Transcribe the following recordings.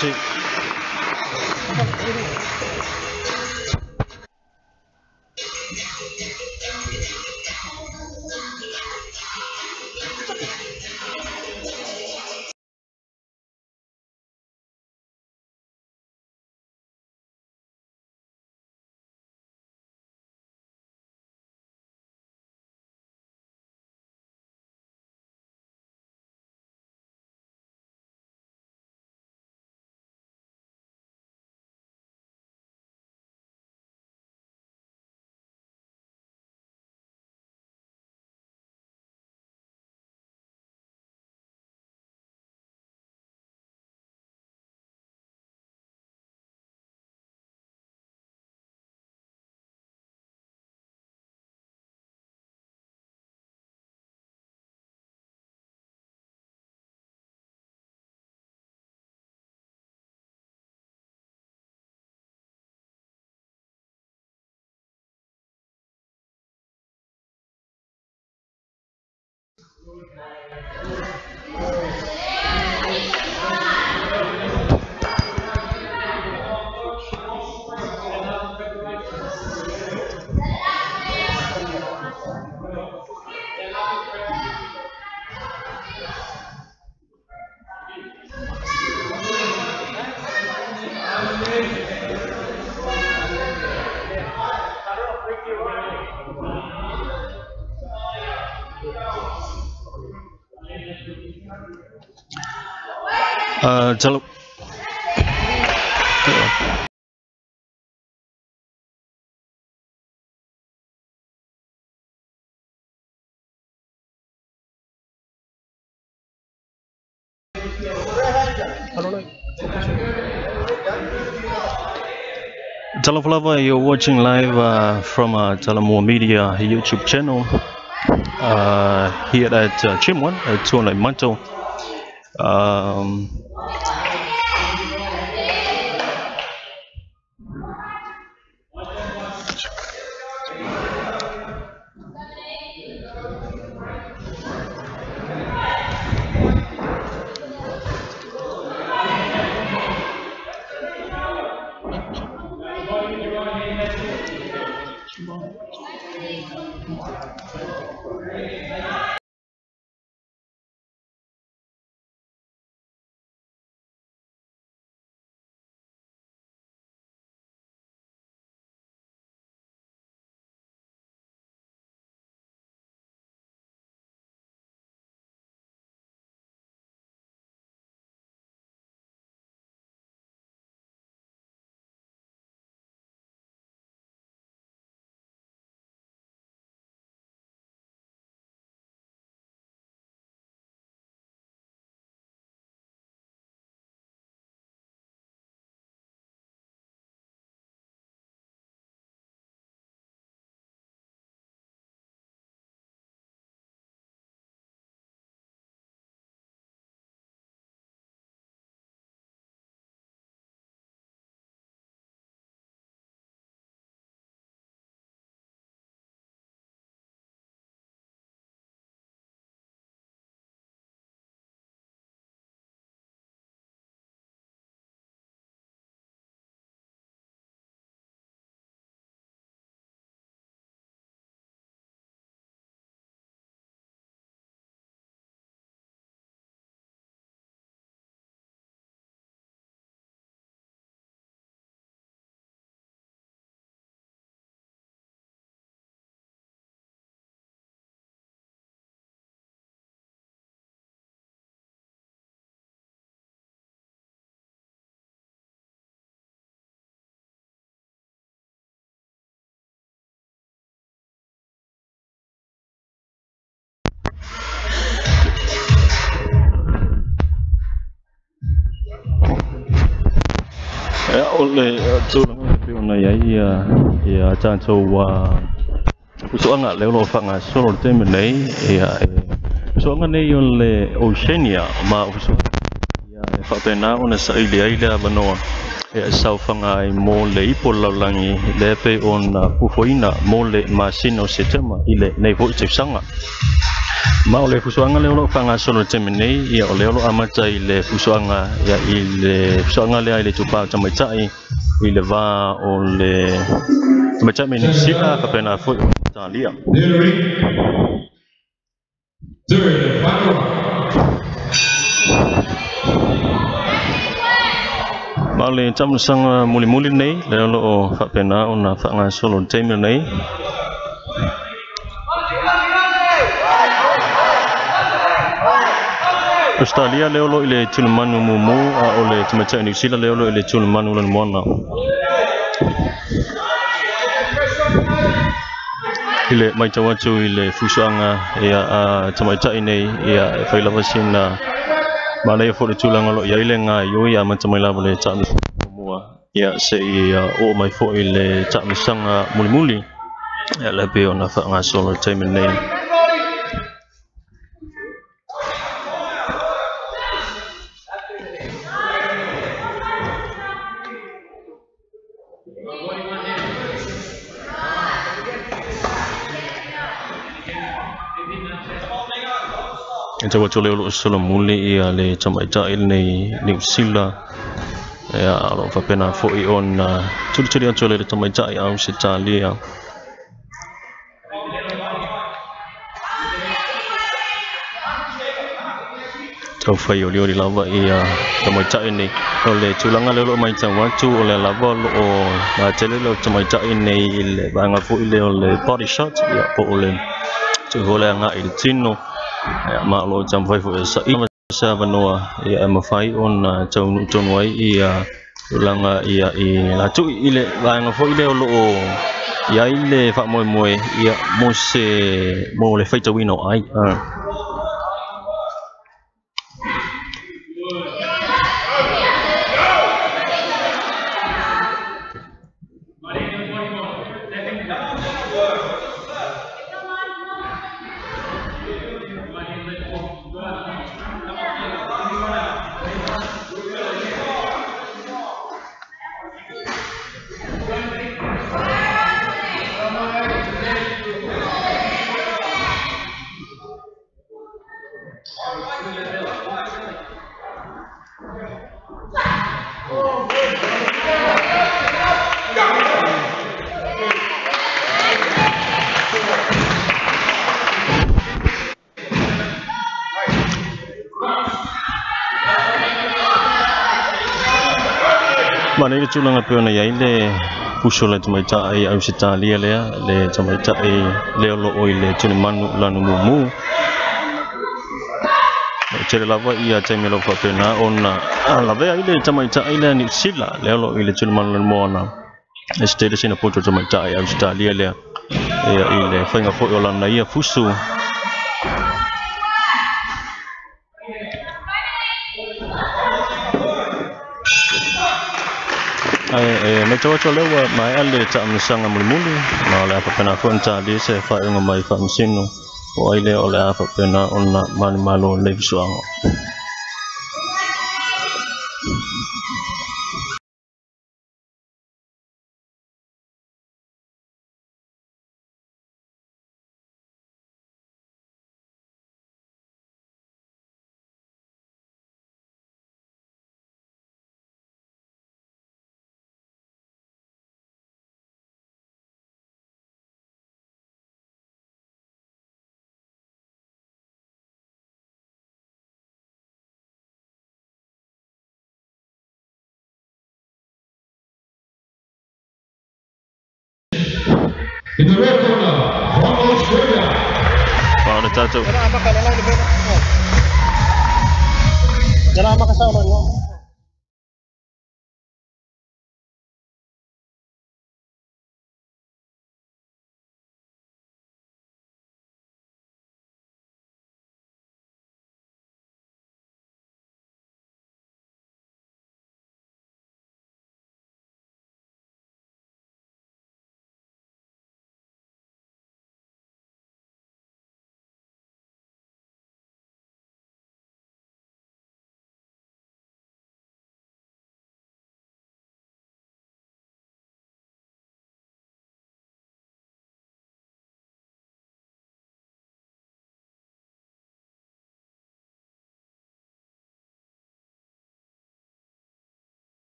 Sí. Chalo. Talofa, you're watching live from Talamua Media YouTube channel here at Gym 1 at Tuanaimato. O le tulaga e pei ona i ai ia tatou fusoaga lea o lo o faagasolo i le taimi nei, ia e fusoaga nei o le Oceania ma o fusoaga ia e faapena ona saili ai le avanoa e saofaga ai mo le ipu o le lalolagi lea pei ona fuafuaina mo le masina o Setema i lenei foi tausaga. Ma o le fusoaga lea o lo o faagasolo i le taimi nei, ia o lea o lo o amata i le fusoaga ia i le fusoaga lea i le itupa o tamaitai i le va o le tamaitai mai Niu Sila faapena foi o Italia. Third and final round. Ma o le taamilosaga mulimuli nei lea o lo o faapena ona faagasolo i le taimi lenei. Australia lea o lo o i le tulimanu mumu, a o le tamaitai Niu Sila lea o lo o i le tulimanu lanumoana. I le matau atu i le fusoaga ia a tamaitai nei, ia e fai lava sina manaia foi le tulaga o lo o i ai le gaoioi amata mai lava le taamilosaga muamua ia seia oo mai foi le taamilosaga mulimuli ia lea pei ona faagasolo i le taimi lenei. E tau atu lea o lo o solomuli ia le tamaitai lenei Niu Sila ia o lo o faapena foi ona tulituli atu le tamaitai Ausetalia. Taufai olioli lava ia tamaitai nei. O le tulaga lea o lo o matau atu o lea lava o lo o tele le tamaitai nei i le vaega foi lea o le body shot ia po o le tui le agai i le tino. Ia ma o lo o taumafai foi e saili se avanoa ia e mafai ona taunuu tonu ai ia tulaga ia i latui i le vaega foi lea o lo o i ai le faamoemoe ia mo se mo le faitauina o ai. Ma nei le tulaga pei ona i ai le puso le tamaitai Ausetalia lea, le tamaitai lea o lo o i le tulimanu lanu mumu. E tele lava ia taimi o lo o faapena ona lavea ai le tamaitai lea Niu Sila lea o lo o i le tulimanu lanumoana. E se tele sina poto tamaitai Ausetalia lea ia i le faiga foi o lana ia fusu. E matau atu lea ua maea le taamilosaga mulimuli ma o le a faapena foi ona talia se faaiuga mai faamasino o ai lea o le a faapena ona manumalo le fusoaga. In the red corner, from Australia. Tatou.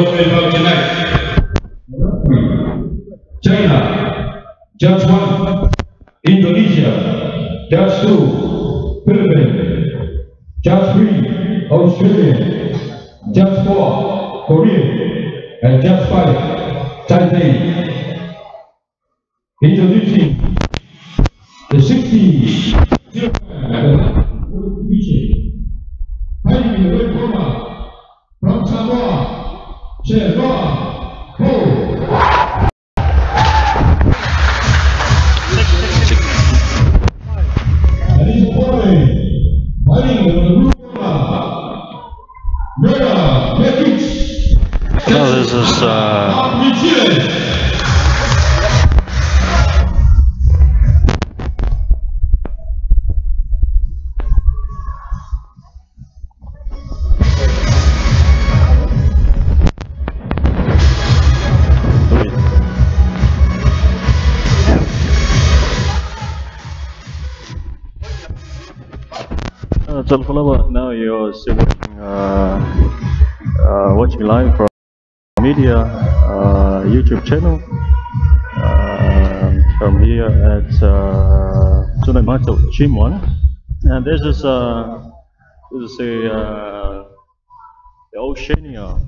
first main bout tonight. China, Judge 1, Indonesia, Judge 2, Philippines, Judge 3, Australia, Judge 4, Korea, and Judge 5, Taipei. Introducing the 60 fighting in the red corner from Samoa, Chenoa Ho. And his opponent, fighting in the blue corner, Mera Mekic. Now this is now you're still watching, watching live from media YouTube channel from here at Tuanaimato Gym 1, and this is the Oceania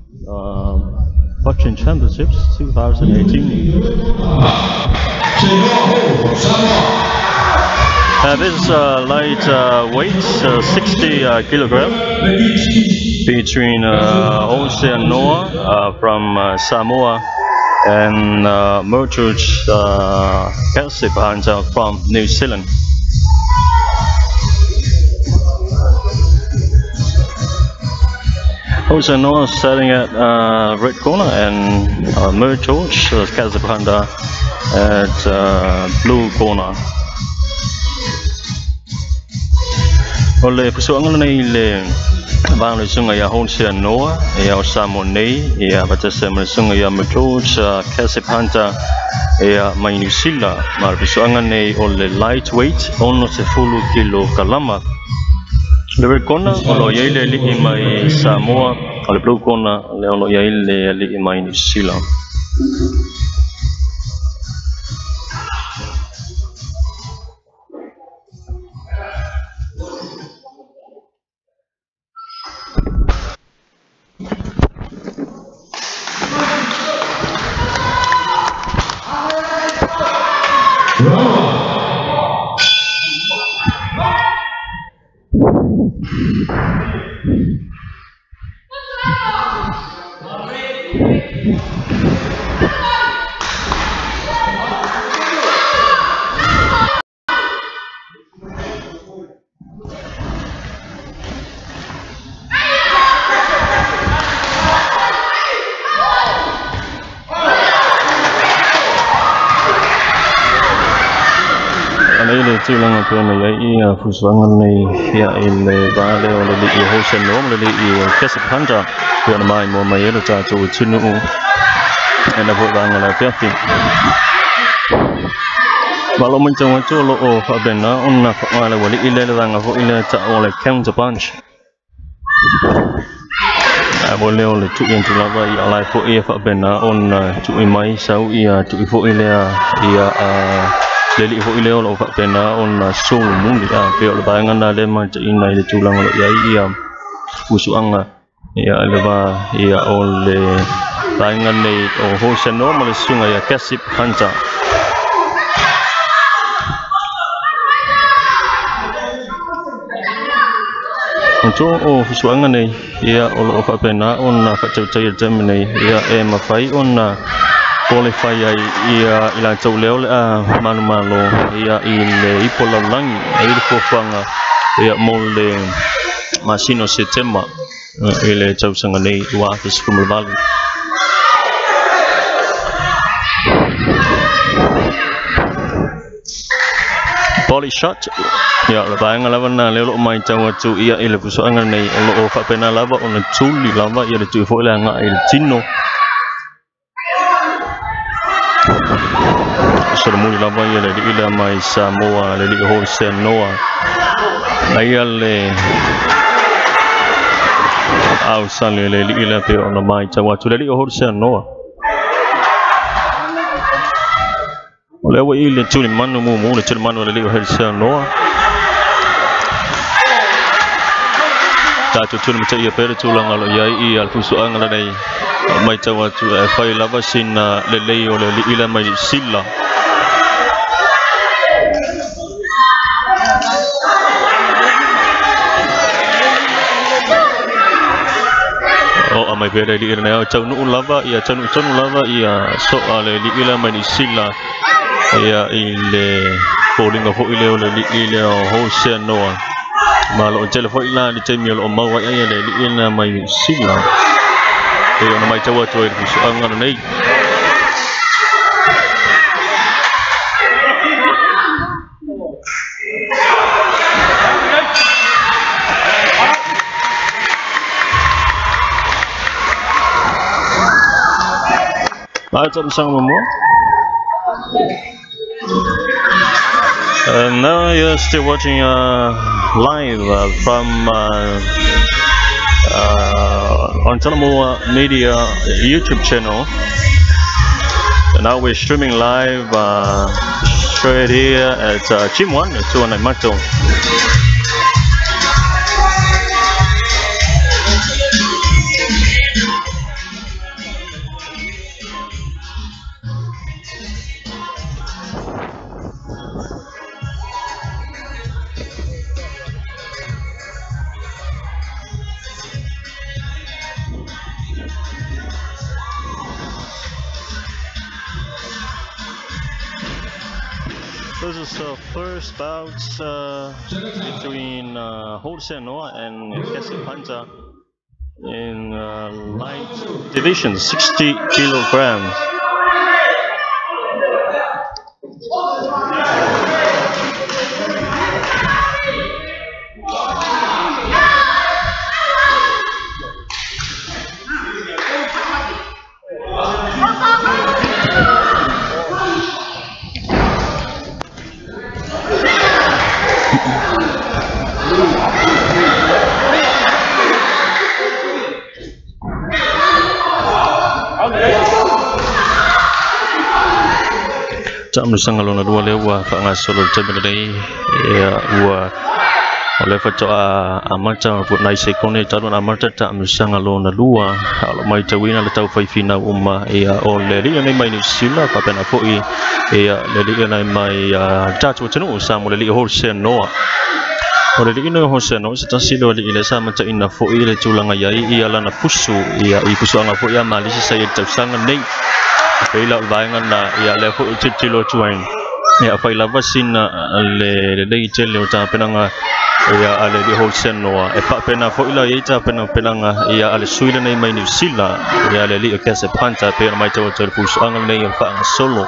Boxing Championships 2018. This is light weight, 60 kilogram, between Hosea Noa from Samoa and Murchus Cassie Hunter from New Zealand. Hosea Noa starting at red corner and Murchus Cassie Hunter at blue corner. O le fusuanga nei le vang le sunga ya Hosea Noa ya o Samoa nei ya batase le sunga ya Murchus Cassie Hunter ya mai New Zealand ma le fusuanga nei o le lightweight 60 kilo kalama. Le red corner o lo iai le li'i mai Samoa, o le blue corner le o lo iai le li'i mai New Zealand. Tūlanga pēna iai ia fusuanga nei ia i le vāle o le li'i Hosea Noa le li'i Cassie Hunter pēna mai mō mai elo tātou tunu'u e na vōvanga lau piafi. Malo mai tau atu o loo whaapena o nā whaale wa li'i le langa fo i le ta o le counter punch. A mo leo le tui antu lava i alai fo ia whaapena o nā tui mai sau ia tui fo i lea ia le li hoi leo lo whaapena o nā solo muli a pe o le vaenga nā le mai ina i le tūlanga lo iai ia usuanga ia le vā ia o le vaenga nei o Hosea Noa ma le sunga ia Cassie Hunter. Tō o fusuanga nei ia o lo whaapena o nā whaatautai e teme nei ia e mawhai o nā qualify ai ia i la tau leo le a manumalo ia i le ipo laulangi e i le fuafuaga ia mo le masina o Setema i le tausaga nei 2018. Body shot ia le vaega lava na lea o loo maitau atu ia i le fusoaga nei o loo faapena lava ona tuli lava ia le tui foʻi le agaʻi i le tino. Solomoni lava ia le li'i lea mai Samoa le li'i Hosea Noa. Aia le Au sale le li ila pe ona mai tau atu le li o hol noa. O le ua i le tuli manu mumu le tuli manu le li o hol noa. Tātou tuli mata ia pere tūlanga lo iai i al fusuanga la nei mai tau atu e whai lava sina le lei o le li ila mai sila. O a mai pere li ila nei tau nuu lava ia tau nuu tonu lava ia so a le li ila mai sila ia i le fōlinga fo ile o le li ila o Hosea Noa. Ma lo tele foi la le taimi o lo maua ai le li ila mai sila. E ona mai tau atu ai le fusuanga nei. Now you're still watching live from on Talamua Media YouTube channel. And now we're streaming live straight here at Gym 1 at Tuanaimato. This is the first bout between Hosea Noa and Kese Panta in light division, 60 kilograms. Tamu sanga lona lua le ua whangasolo te mene nei ia ua o le whatoa a mata po nai se kone talu na mata tamu sanga lona lua alo mai tawina le tau whaiwhina uma ia o le lia nei mai New Zealand papena foi ia le lia nei mai tātua tenu sa mo le lia Hosea Noa. O le lia Hosea Noa se tasi le lia le sa mata ina foi le tūlanga iai ia lana fusu ia i fusuanga foi a malisi sa ia tausanga nei. Feila o vaenga na ia le foi titilo tuain ia fai lava sina le le tele o tapenanga ia ale li Hosea Noa e papena foi la ia tapena pelanga ia ale suila nei mai New Zealand ia le li o Kese Panta pe mai tau tau fusuanga nei o whaanga solo.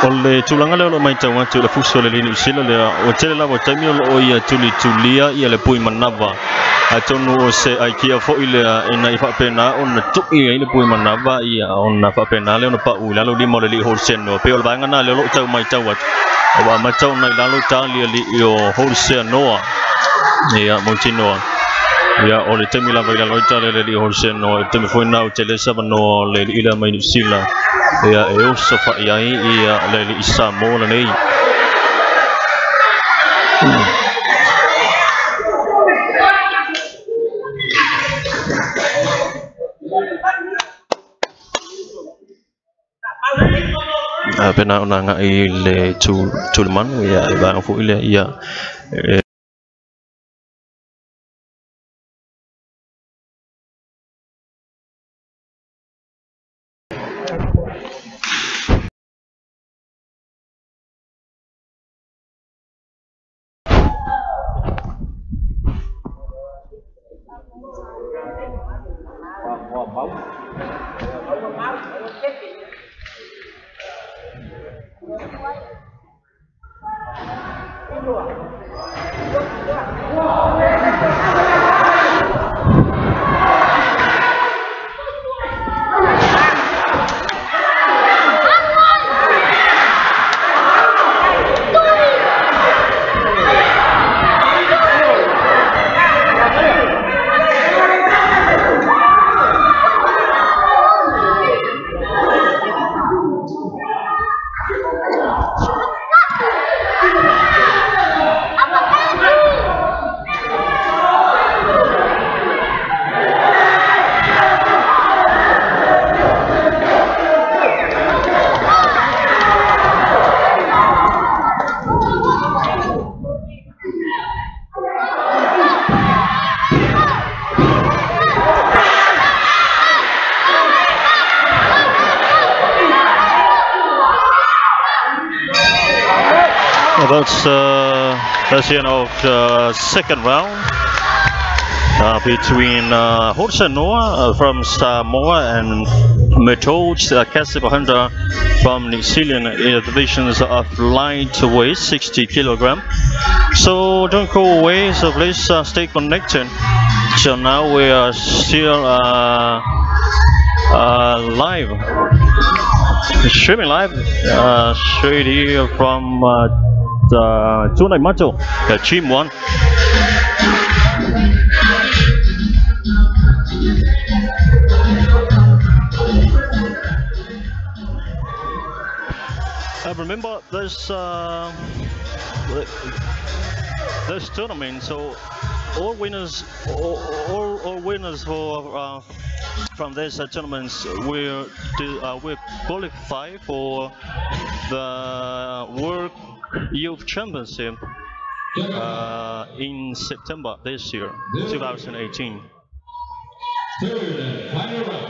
O le tūlanga leo lo mai tau atu le fuso le New Zealand le o tele lava taimi o lo o ia tuli tulia ia le pui manawa. Atonu o se aikia foi le ina i whapena o na tui ai le pui manawa ia o na whapena le o na pau lalo lima o le li Hosea Noa. Pe o le vaenga na le lo tau mai tau atu. O wa matau nei lalo tali li o Hosea Noa. Ia Montinoa. Ia o le taimi lava i lalo i tali le li Hosea Noa. E taimi foi nau tele sava noa le li ila mai New Zealand. Ia e oso whai ai ia le li Samoa nei. Pena ona ngai le tulemanu ia e vaenga foi le ia That's the end of the second round between Hose Noa from Samoa and Metoge Kasip-Hunter from New Zealand in the divisions of lightweight 60 kilogram. So don't go away, so please stay connected. So now we are still live, streaming live straight here from the Tuanaimato, the Team 1. Remember this this tournament, so all winners, all winners for from this tournaments will qualify for the World Youth Championship in September this year, 2018. Third and final round.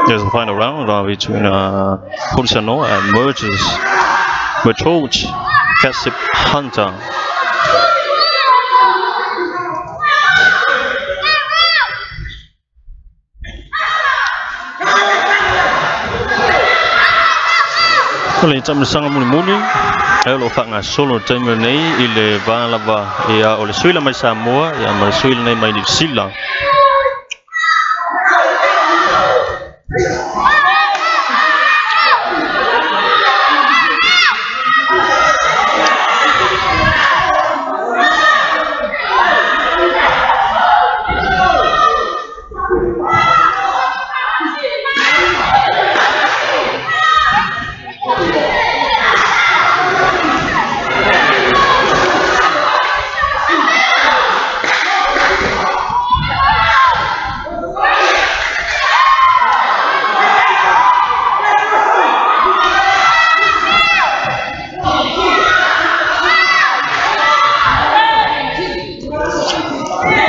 There's the final round between Hose Noa and Metoge Kasip-Hunter. O le tamasanga mulimuli e o lo whangasolo taimi nei i le valava ia o le suila mai Samoa ia ma le suila nei mai Niu Sila.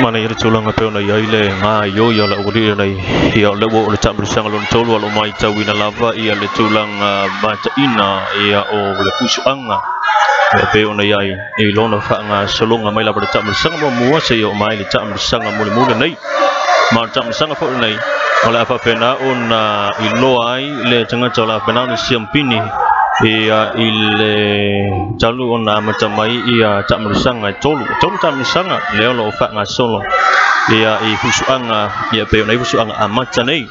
Mana ia tulaga pe ona iai le ngā io ia la uri nei ia le wo le tamasanga lona tolu alo mai tauina lava ia le tulaga mataina ia o le fusuaga ia pe ona iai i lona faagasologa mai lava le tamasanga muamua seia o mai le tamasanga mulimuli nei ma le tamasanga foʻi nei o le a faapena ona iloa ai le tagata o le a faapena ona siampini ia i le talu ona amata mai ia taamalusaga e tolu taamalusaga lea o loo faagasolo ia i fusuaga ia pei ona i fusuaga amata nei.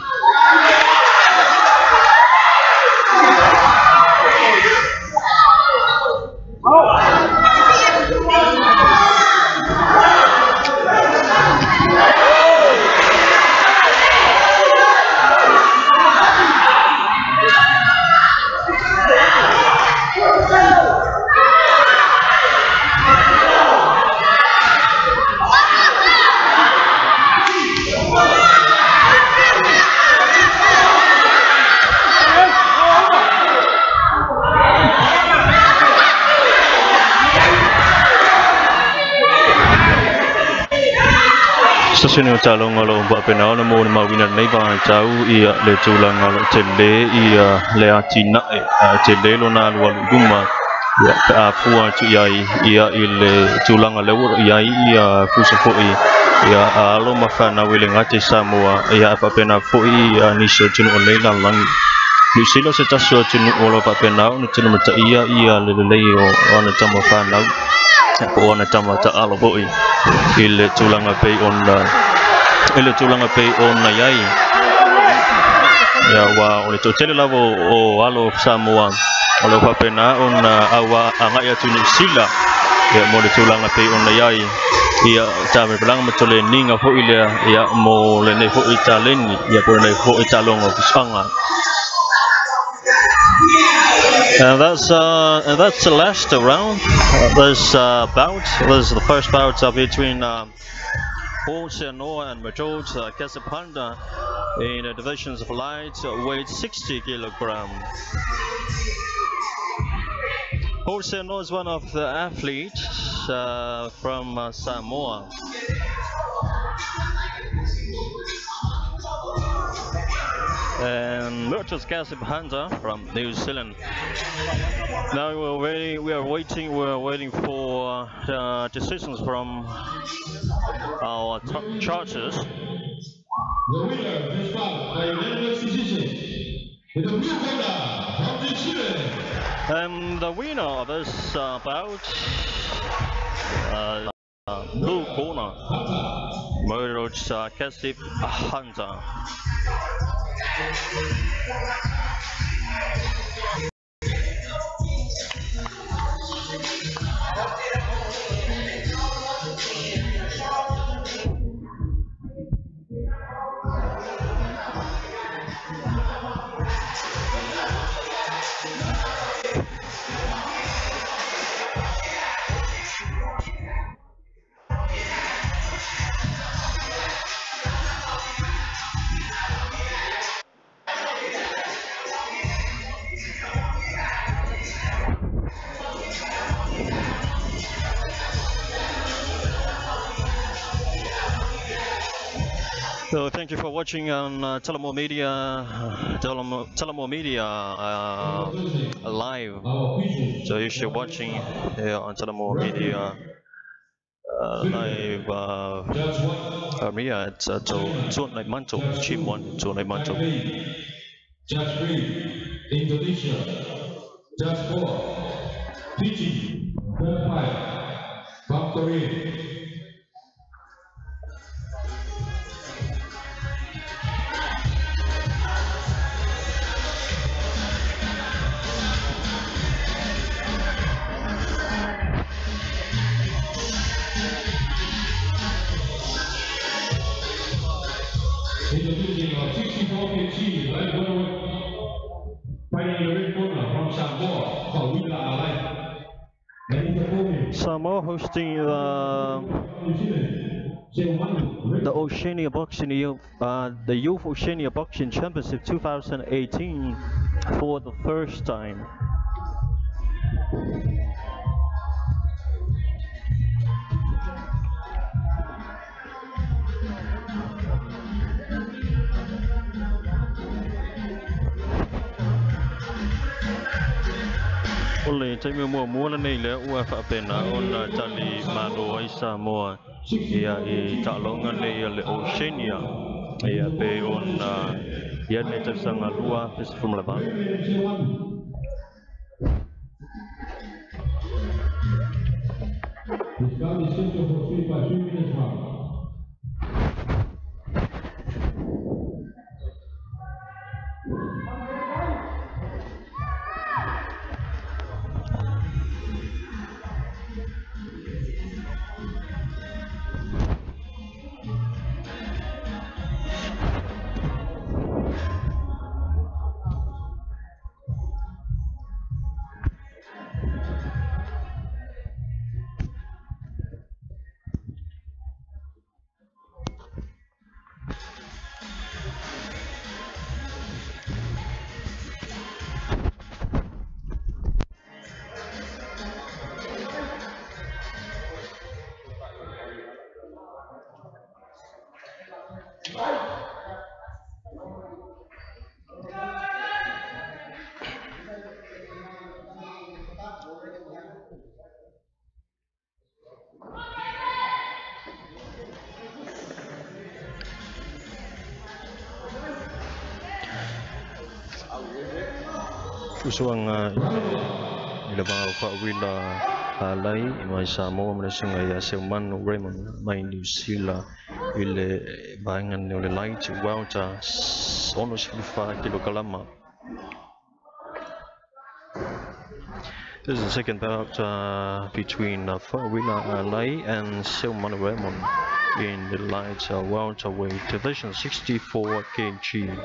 Sasini o talonga lo umba pena ona mo ni mawina nei ba tau ia le tulaga lo tele ia le atina e tele lo na lua luma ia pe a fua tu iai ia i le tulaga le ua iai ia fusa foʻi ia alo ma fanau i le gate Samoa ia faapena foʻi ia nisi o atunuu o nei lalolagi. Niu Sila se tasi o atunuu o lo faapena ona tino mataia ia le lelei o ana tama fanau po o ana tama taalo foʻi i le tulaga pei ona i le tulaga pei ona iai ia ua o le toatele lava o alo Samoa o lo faapena ona aua agai atu i Niu Sila ia mo le tulaga pei ona iai ia tamepalaga ma toleniga foʻi lea ia mo lenei foʻi taleni ia po lenei foʻi taaloga o fusuaga. And that's the last round. This bout. This is the first bout between Hose Noa and Metoge Kasip-Hunter in the divisions of light weight 60 kilogram. Hose Noa is one of the athletes from Samoa. And Murtas Casib Hunter from New Zealand. Now we are waiting for decisions from our top judges. The winner is by unanimous decision in the blue corner from New Zealand. And the winner of this bout, blue corner, Murtas Casib Hunter. So thank you for watching on Talamua Media, Talamua Media live. So if you're watching here on Talamua Media live, Maria, it's Tuanaimato, Team 1, Tuanaimato. Judge 3, Indonesia. Judge 4, Fiji. Judge 5, South Korea. Introducing our 64 kg light welterweight, fighting in the red corner from Samoa, Fa'auila Alai. And his opponent, Samoa hosting the Oceania Boxing Youth, the Youth Oceania Boxing Championship 2018 for the first time. O le taimi muamua lenei lea ua faapena ona tali malo ai Samoa ia i taaloga nei a le Oceania ia pe ona ia le tausaga 2018. This bout is scheduled for 3 by 3 minutes round. Usuanga i le vao Fa'auila Alai mai Samoa ma le susuga ia Seumanu Raymond mai New Zealand i le vaega nei o le light welter 64 kilokalama. This is the second bout between Fa'auila Alai and Seumanu Raymond in the light welterweight division 64 kg.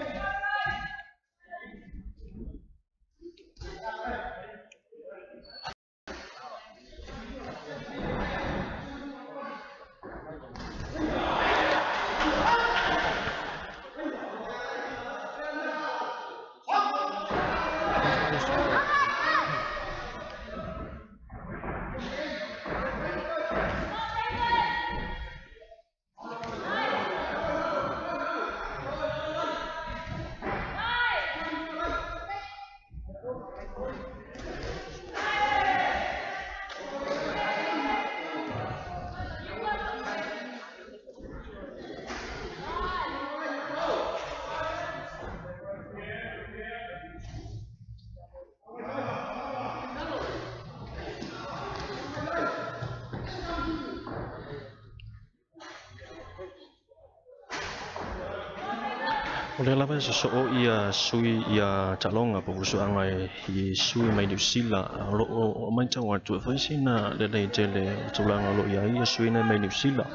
O le lava se so o ia sui ia taaloga po o fusuaga i sui mai Niu Sila o loo matau atu e fai sina lelei tele o tulaga o loo iai ia sui nei mai Niu Sila.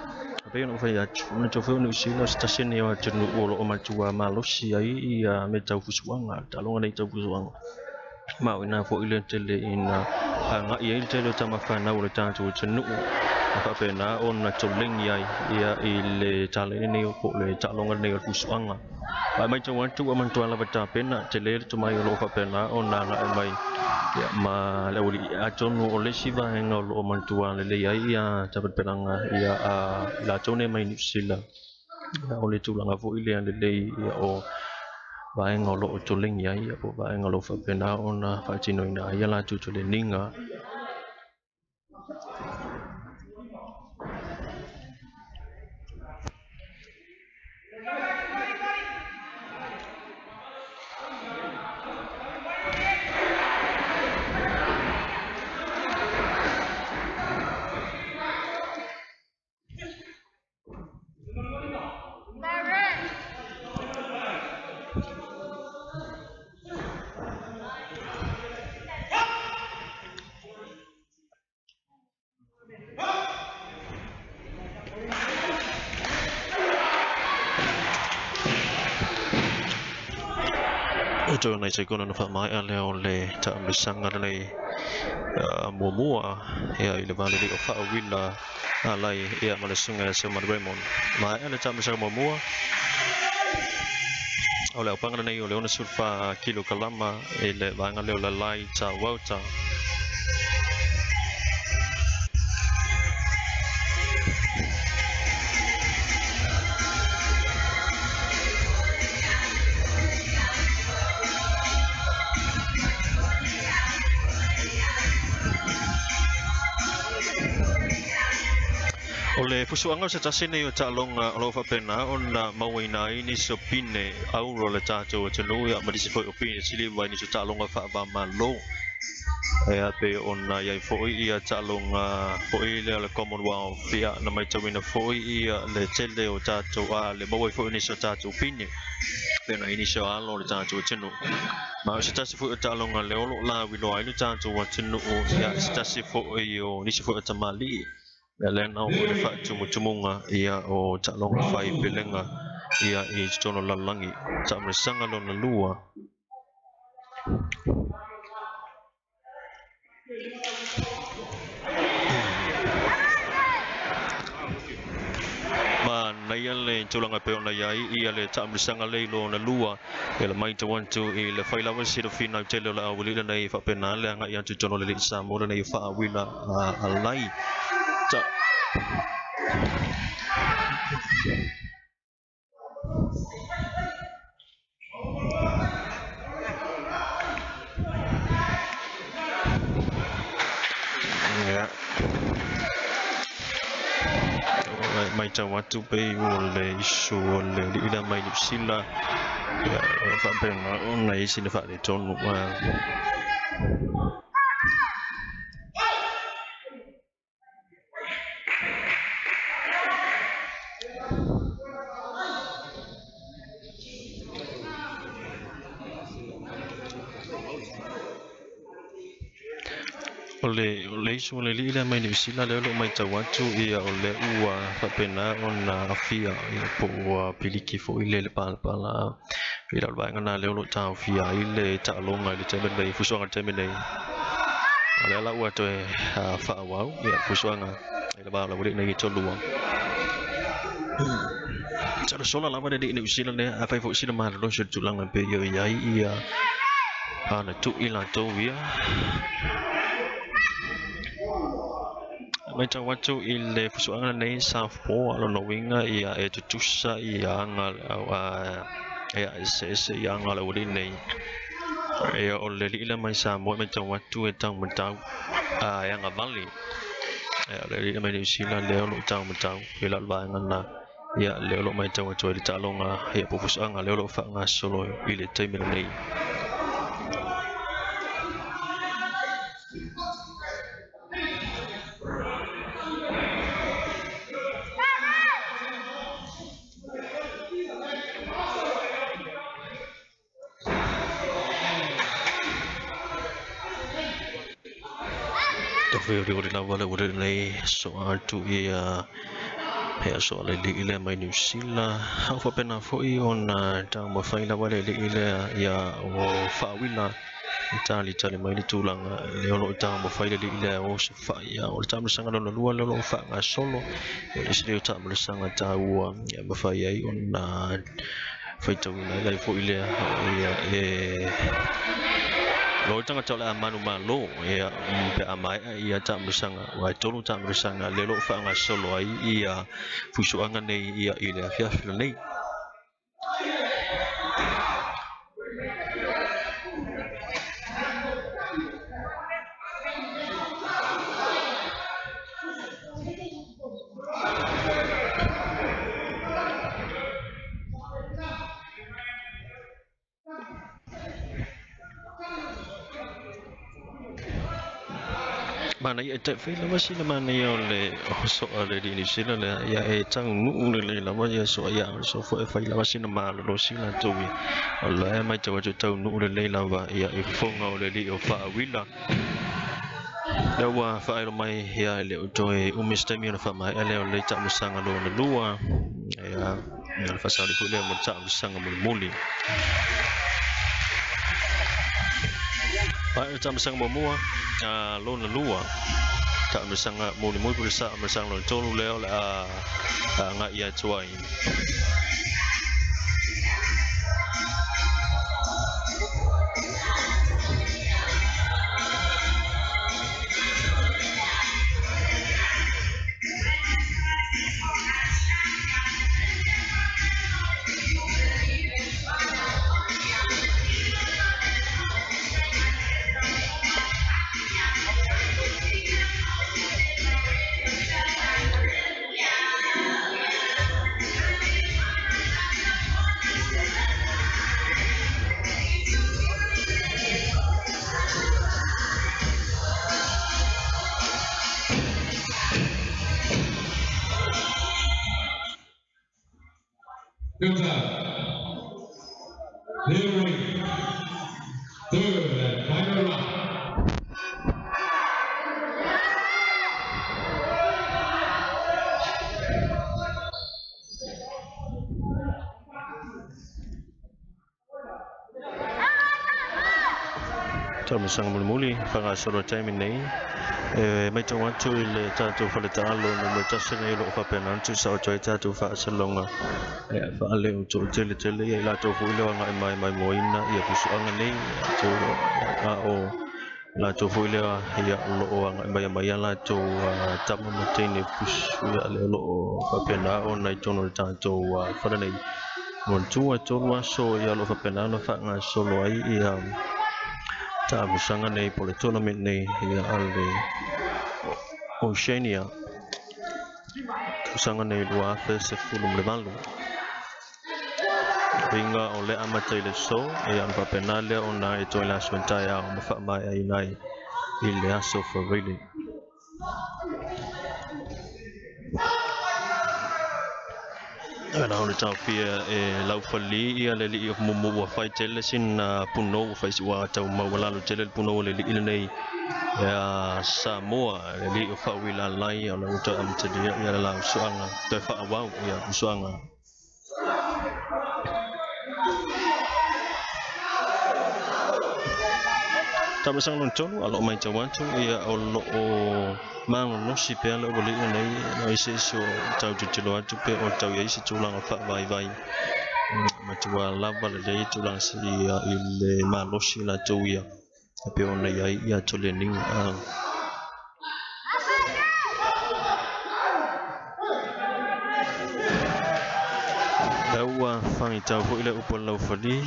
Pei ona ou fai atu ona tau foi o Niu Sila o se tasi nei o atunuu o loo matua malosi ai ia mea tau fusuaga taaloga nei tau fusuaga. Ma o ina foi le tele ina agai ai le tele o tamafanau o le tatou atunuu ma faapena ona tolegi ai ia i le taleni nei po o le taaloga nei o le fusuaga. Ma matau atu ua manatua lava tapena tele le tomai o loo faapena ona agai mai ia ma le aualii atonu o le isi vaega o loo manatua lelei ai ia tapenapelaga ia a latou nei mai Niu Sila o le tulaga foi lea lelei ia o vaega o loo tolegi ai ia po o vaega o loo faapena ona faatinoina ai ia latou toleniga. O nai sekona na whaamai a lea o le taamilisanga lenei muamua ia i le valele o Faauwila alai ia ma le susuga ia Selman Raymond. Maea le taamilisanga muamua o le aupaga lenei o le 64 kilokalama i le vaega lea o le light welter. O le fusuaga o se tasi nei o taaloga o loo faapena ona mauaina ai nisi o pine auro o le tatou atunuu ia ma nisi foi o pine siliva i nisi o taaloga faavamalo. Ia pe ona iai foi ia taaloga foi lea o le Commonwealth ia na matauina foi ia le tele o tatou a le maua ai foi nisi o tatou pine pe ona i nisi o alo o le tatou atunuu. Ma o se tasi foi o taaloga lea o loo lauiloa ai le tatou atunuu ia se tasi foi o nisi foi o tamalii. Ia lea na o le faatumutumuga ia o taaloga fai pelega ia i totonu o le lalolagi. Taamilisanga lona lua. Ma naia le tulaga pe ona iai ia le taamilisanga lea i lona lua ia le matau atu i le fai lava se finau tele o le aualii lenei faapena le agai atu i totonu o le alii Samoa lenei o Faauwila alai. Ia matau atu pei o le isu o le alii lea mai Niu Sila ia faapena ona i ai sina faaletonu. O le isu o le alii lea mai Niu Sila lea o loo matau atu ia o lea ua faapena ona afia ia po ua piliki foi le palapala i lau vaega na lea o loo taofia ai le taaloga i le taimi lenei fusuaga i le taimi lenei. O lea la ua toe faaauau ia fusuaga i le va o le aualii nei e tolua. Sa sola lava le alii Niu Sila lea afai foi sina malolosi o le tulaga pe ia iai ia ana tuu i latou ia. Matau atu i le fusuaga lenei Southpaw lona uiga ia e tutusa ia aga ia eseese ia aga o le aualii nei. Ia o le alii lea mai Samoa e matau atu e taumatau e agavale. Ia o le alii lea mai Niu Sila lea o loo taumatau i lau vaega na ia lea o loo matau atu ai le taaloga ia po o fusuaga lea o loo faagasolo i le taimi lenei. Ori lava le ua nei soa atu ia he aso le li'i lea mai Niu Sila au faapena fo'i ona taumafai lava le li'i lea ia o Faauila e talitali mai le tulaga le o loo taumafai le li'i lea o se fa'i o le taamilosaga lona lua lea o loo faagasolo o le isi lea o taamilosaga taua ia mafai ai ona faitauina ai fo'i lea ia e lo tagata o le amanu malo ia pe a maea ia taamilosaga ua e tolu taamilosaga lea o loo faagasolo ai ia fuisuaga nei ia i le afiafi lenei. Mana ia te whaila wasi na mana ia o le soa le li New Zealand le ia e tangu le le lava ia soa ia so fo e whaila wasi na malo sila tui o le mai te watu tau nuu le le lava ia i fonga o le li o Faauila le ua whaelo mai ia le o toe umistemi o na whamai ele o le tamusanga lona lua ia le whasali fu lea mo tamusanga mulimuli. Pai tamusanga mamua lona lua tamusanga mulimuli pule sa tamusanga lona tolu lea o le a ngai ia tuai. Third and final round. Tamusanga mulimuli whangasolo taimi nei e mai tau atu i le tātou faletaalo no mo tasi nei o loo faapena atu sa o toe tātou faasalonga e faale o too tele tele ia i latou fo'i le agai mai mai moina ia pusuaga nei tou a o latou fo'i lea ia o loo agai mai mai ia latou tama ma teine pusu ia le o loo faapena ona i totonu o le tātou fale nei mo le tua tolu aso ia o loo faapena ona faagasolo ai ia tamusanga nei po le tournament nei ia ale Oceania tausaga nei 2018 Ringa o le amata i le so ia ona faapena lea ona e toe le aso taeao ma faamaeaina ai i le aso Faavaile. Ana o le taofia e laufali ia le li'i o mumu ua fai tele sina punou ua fai ua tau maualalo tele le punou o le li'i lenei ia Samoa le li'i o Faauila lai o le ua toe amatalia ia le lausuaga toe faaauau ia usuaga. Taamilosaga lona tolu a loo mai tau atu ia o loo malolosi pea le ua li'i nei na isi isi o tau tilotilo atu pe o tau iai se tulaga faavaivai matua lava lelei tulaga ia i le malosi latou ia e pei ona iai ia toleniga. La ua fagitau fo'i le upu a le laufali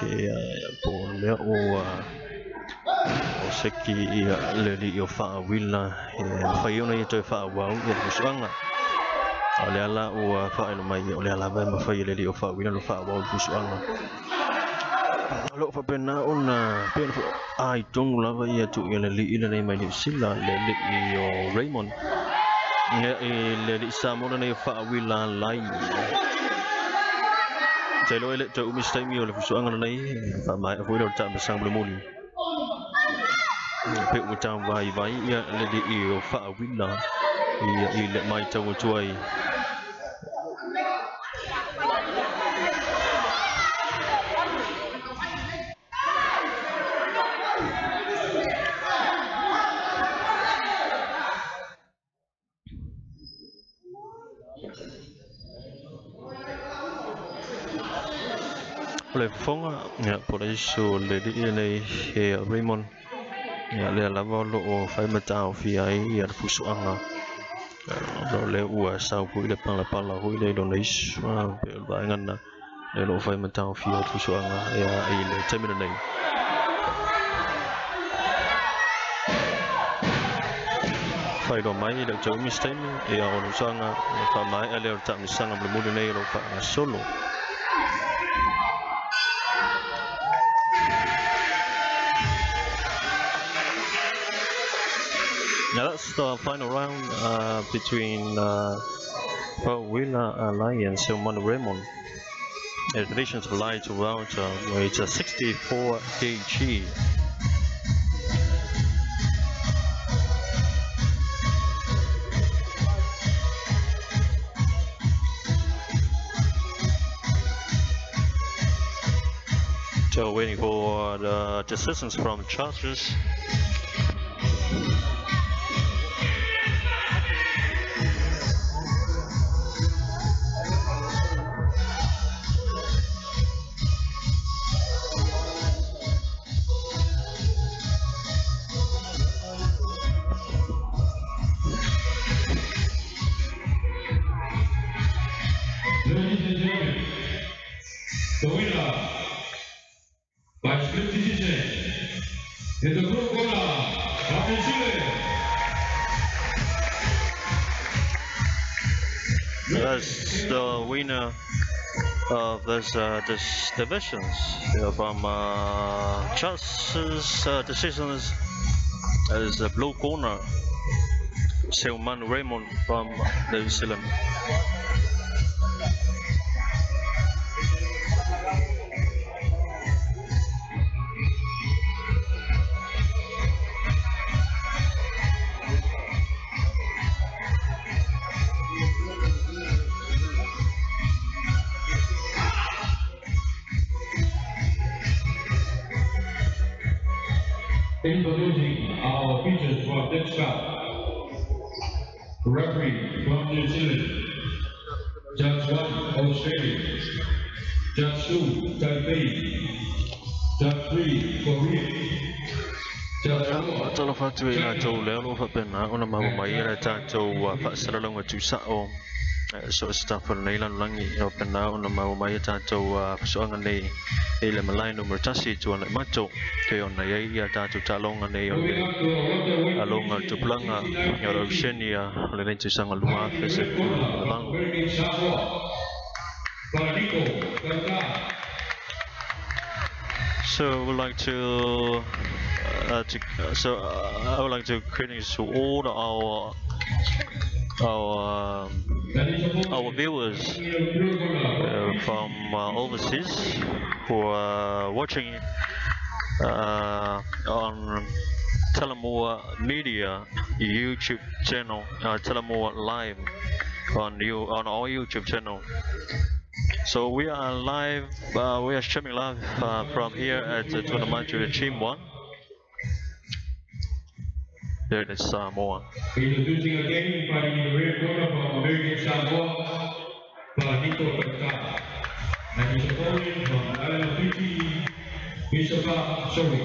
ia po o lea ua o seki ia le li'i o Faauila e mafai ona ia toe faaauau ia le fusuaga o lea la ua faailo mai o lea lava e mafai e le li'i o Faauila ona faaauau le fusuaga o loo faapena ona pei ona ai tonu lava ia tuu ia le li'i lenei mai Niu Sila le li'i o Raymond ia i le li'i Samoa lenei o Faauila lai. Te iloa e le toe umi se taimi o le fusuaga lenei faamaea foi lea o le taamilosaga mulimuli. Pe ua tau vai vai ia le li'i o Faauila ia i le maitau atu ai. O le fofoga ia po o le isu o le li'i lenei e Raymond ia lea lava o loo faimata'ofia ai ia le fusuaga o lea ua sau foi le palapala foi lea i lona isu pe o le vaega lena lea o loo faimata'ofia le fusuaga ia i le taimi lenei. Faailoa mai le utaumi se taimi ia o le usoga faamaea lea o le taamilosaga mulimuli nei o loo faagasolo. Now that's the final round between Faauila Alai and Seumanu Raymond. The divisions of light welter weight 64 kg. So waiting for the decisions from judges. Ladies and gentlemen, the winner by split decision in the blue corner, from New Zealand. That's the winner of this divisions from judges' decisions as the blue corner, Seumanu Raymond from New Zealand. Introducing our features for next round. Referee from New Zealand, Judge 1, Australia, Judge 2, Taipei, Judge 3, Korea, Judge 4, Talofa atu i latou lea o loo faapena ona maua mai e le tatou faasalalauga tusa'o so o se tafa lenei lalolagi e faapena ona maua mai e tatou fesoaga nei i le malae numera 1 tuanai mato ke ona iai ia tatou taaloga nei o le aloga o le tupulaga o le Oceania o lenei tausaga 2018. So we'd like to I would like to greetings to all our viewers from overseas who are watching on Talamua Media YouTube channel, Talamua Live on our YouTube channel. So we are live, we are streaming live from here at the Tuanaimato Gym 1. There in Samoa. Introducing again, fighting in the red corner from American Samoa, Falaniko Tauta. And his opponent from Island of Fiji, Christopher Sori.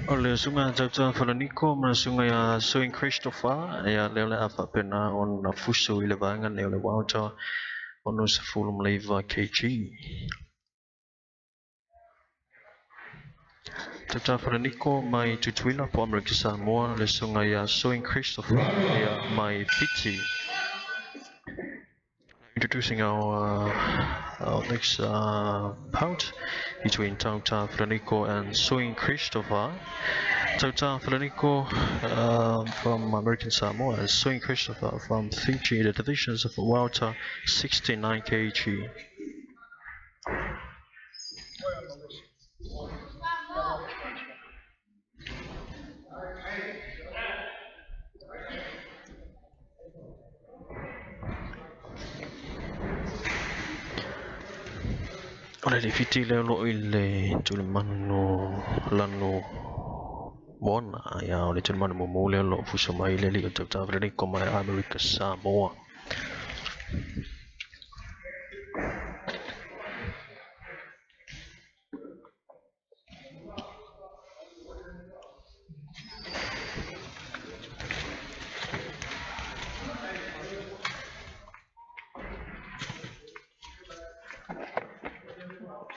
O le suga tauta Falaniko ma le suga ia Suing Christopher ia lea o le a faapena ona fusu i le vaega nei o le welter 69 kg. Tauta Falaniko mai Tutuila po Amerika Samoa, le susuga ia Soin Christopher ia mai Fiti. Introducing our next bout between Tauta Falaniko and Soin Christopher. Tauta Falaniko from American Samoa and Soin Christopher from Fiji, the divisions of welter 69 kg. O le Fiti leo lo i le tulimanu lanu mona ia o le tulimanu mumu leo lo fuso mai le li o Tauta Falaniko mai Amerika Samoa.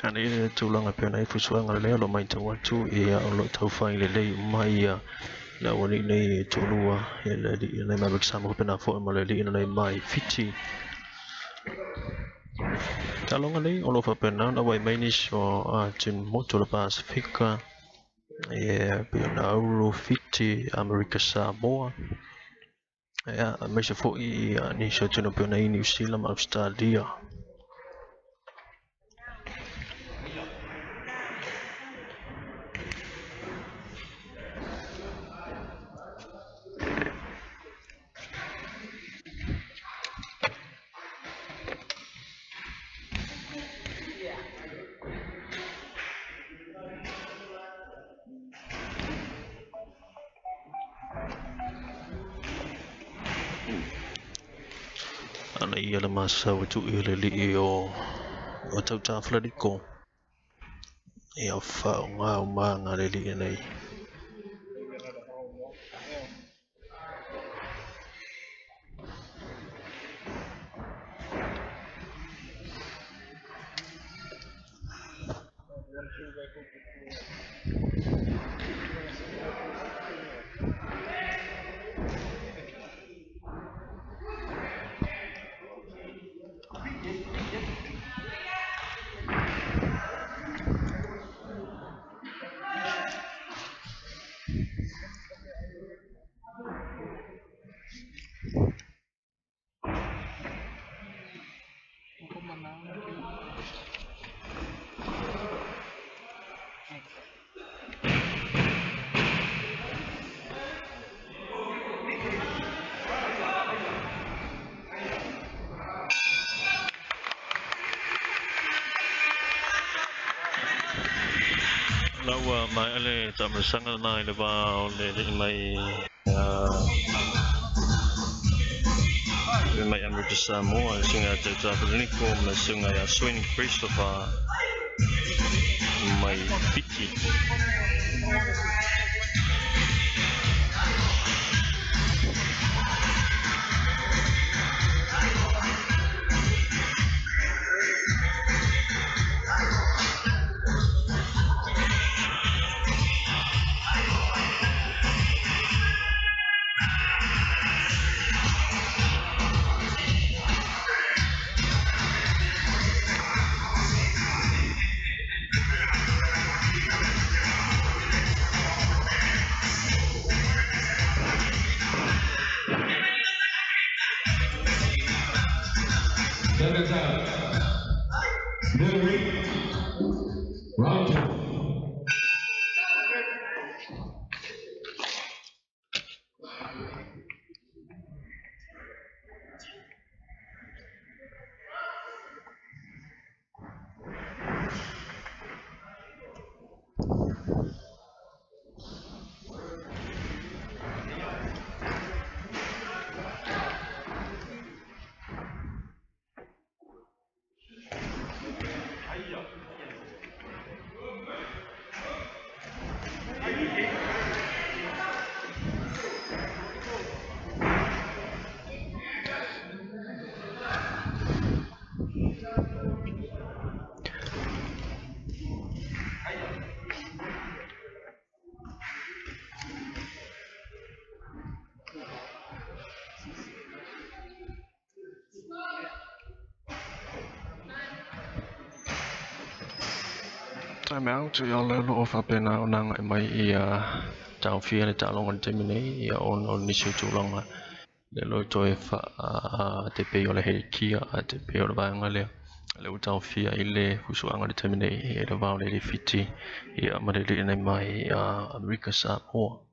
Ana ile tulaga pea na i fusuaga lea lo matau atu ia o loo taufai lelei uma ia le aualii nei e toalua ia le alii lenei mai Amerika Samoa faapena fo'i ma le alii lenei mai Fiti. Taloga nei o loo faapena ona auai mai nisi o atinamotu o le Pasifika ia pei ona Auro, Fiti, Amerika Samoa ia aemaise fo'i ia nisi o atunuu pei ona i Niu Sila ma Australia. Ana ia le masau e tuu i le alii o Tauta Falaniko ia faaaoga umaga le alii nei. Laua mai ale tamasaga na i le vā o le alii mai mai Amerika Samoa, le susuga ia Tauta Falaniko ma le susuga ia Soin Christopher mai Fiti. Seconds out. Middleweight, round 2. Time out ia o le o faapena ona agai mai ia taofia le taaloga i le taimi nei ia ona o nisi o tulaga le lo toe faa te pei o le helikia a te pei o le vaega lea le ua taofia i le fusuaga i le taimi nei i le va o le Fiti ia ma le alii nei mai Amerika Samoa.